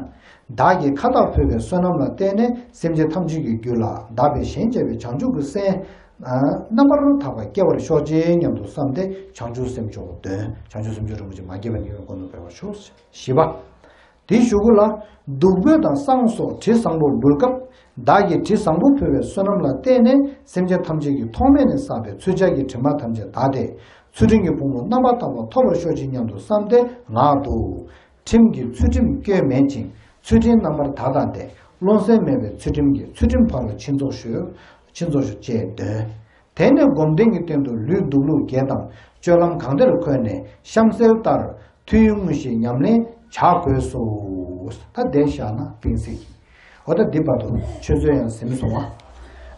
བདག་གིས་ཁ་བཏགས་ཕུལ་བའི་བསོད་ནམས་ལ་བརྟེན་ནས་སེམས་ཅན་ཐམས་ཅད་ཀྱི་རྒྱུད་ལ་བདག་པས་གཞན་གཅེས་པའི་བྱང་ཆུབ་ཀྱི་སེམས་རྣམ་པར་དག་པ་སྐྱེ་བར་ཤོག་ཅིག་སྙམ་དུ་བསམས་ཏེ་བྱང་ཆུབ་སེམས་མཆོག་འདོན། བྱང་ཆུབ་སེམས་མཆོག་རིན་པོ་ཆེ་མ་སྐྱེས་པ་ཉིད་ཀྱི་སྐུ་མདོག་འཕེལ་བར་ཤོག། བཞི་པ། དེའི་གཞུག་གུ་ལ། བདུག་སྤོས་དང་བསང་སོགས་དྲི་བཟང་པོ་འབུལ་སྐབས། བདག་གིས་དྲི་བཟང་པོ་ཕུལ་བའི་བསོད་ནམས་ལ་བརྟེན་ནས་སེམས་ཅན་ཐམས་ཅད་ཀྱི་ཐོག་མེད་ནས་བསགས་པའི་ཚུལ་འཆལ་གྱི་དྲི་མ་ཐམས་ཅད་དག་སྟེ། ཚུལ་ཁྲིམས་ཀྱི་ཕུང་པོ་རྣམ་པར་དག་པ་ཐོབ་པར་ཤོག་ཅིག་སྙམ་དུ་བསམས་ཏེ་ངག་ཏུ། ཁྲིམས་ཀྱི་ཚུལ་ཁྲིམས་སྐྱོན་མེད་ཅིང་ཚུལ་ཁྲིམས་རྣམ་པར་དག་དང་ལྡན། རློམ་སེམས་མེད་པའི་ཚུལ་ཁྲིམས་ཀྱིས་ཚུལ་ཁྲིམས་ཕ་རོལ་ཕྱིན་རྫོགས་ཤོག། ཕྱིན་རྫོགས་ཤོག་ཅེས་འདོན། དེ་ནས་སྒོམ་བཟླས་ཀྱི་སྟེང་དུ་ལུས་སྡོད་ལུགས་བརྒྱད་དང་སྤྱོད་ལམ་གང་བདེར་འཁོད་ནས་གཤམ་གསལ་ལྟར་ཐུན་དངོས་གཞི་ཉམས་ལེན་བྱ་དགོས་སོ། ད་བསྡད་བཞག་ན་གཏིང་ཟིག་འོ་ད་འདི་བར་དུ་ཆུ་ཚོད་ཡང་ཟིན་སོང་བ།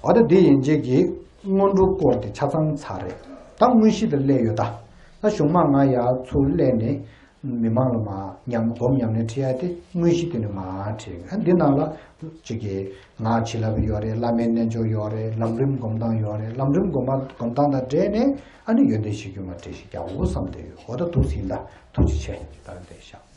འོ་ད་འདི་ཡན་ཆད་ཀྱི་སྔོན་འགྲོ་སྐོར་དེ་ཆ་ཚང་ཚར་རེད། ད་དངོས་གཞི་དེ་སླེབས་ཡོད་ད། ད་གཞུང་མང་ང་ཡར་ཚུར་སླེབས་ནས་མི་མང་ལ་མར་ཉམས་སྒོམ་ཉམས་ལེན་ཁྲིད་ཡ་དེ་དངོས་གཞི་དེ་ནི་མར་ཁྲིད། ཨ་འདི་ནང་ལ་གཅིག་གི་ང་བྱིན་རླབས་ཡོད་རེད། བླ་མའི་རྣལ་འབྱོར་ཡོད་རེད། ལམ་རིམ་སྒོམ་སྟངས་ཡོད་རེད། ལམ་རིམ་སྒོམ་སྒོམ་སྟངས་དང་འབྲེལ་ནས་ཨ་ནི་ཡོན་ཏན་གཞིར་གྱུར་མར་འགྲེལ་བཤད་རྒྱག་དགོས་བསམ་བསྡད་ཡོད། འོ་ད་འདུག་སེ་ཡིན། ད་ཐུགས་རྗེ་ཆེ། ད་བསྡད་ཤག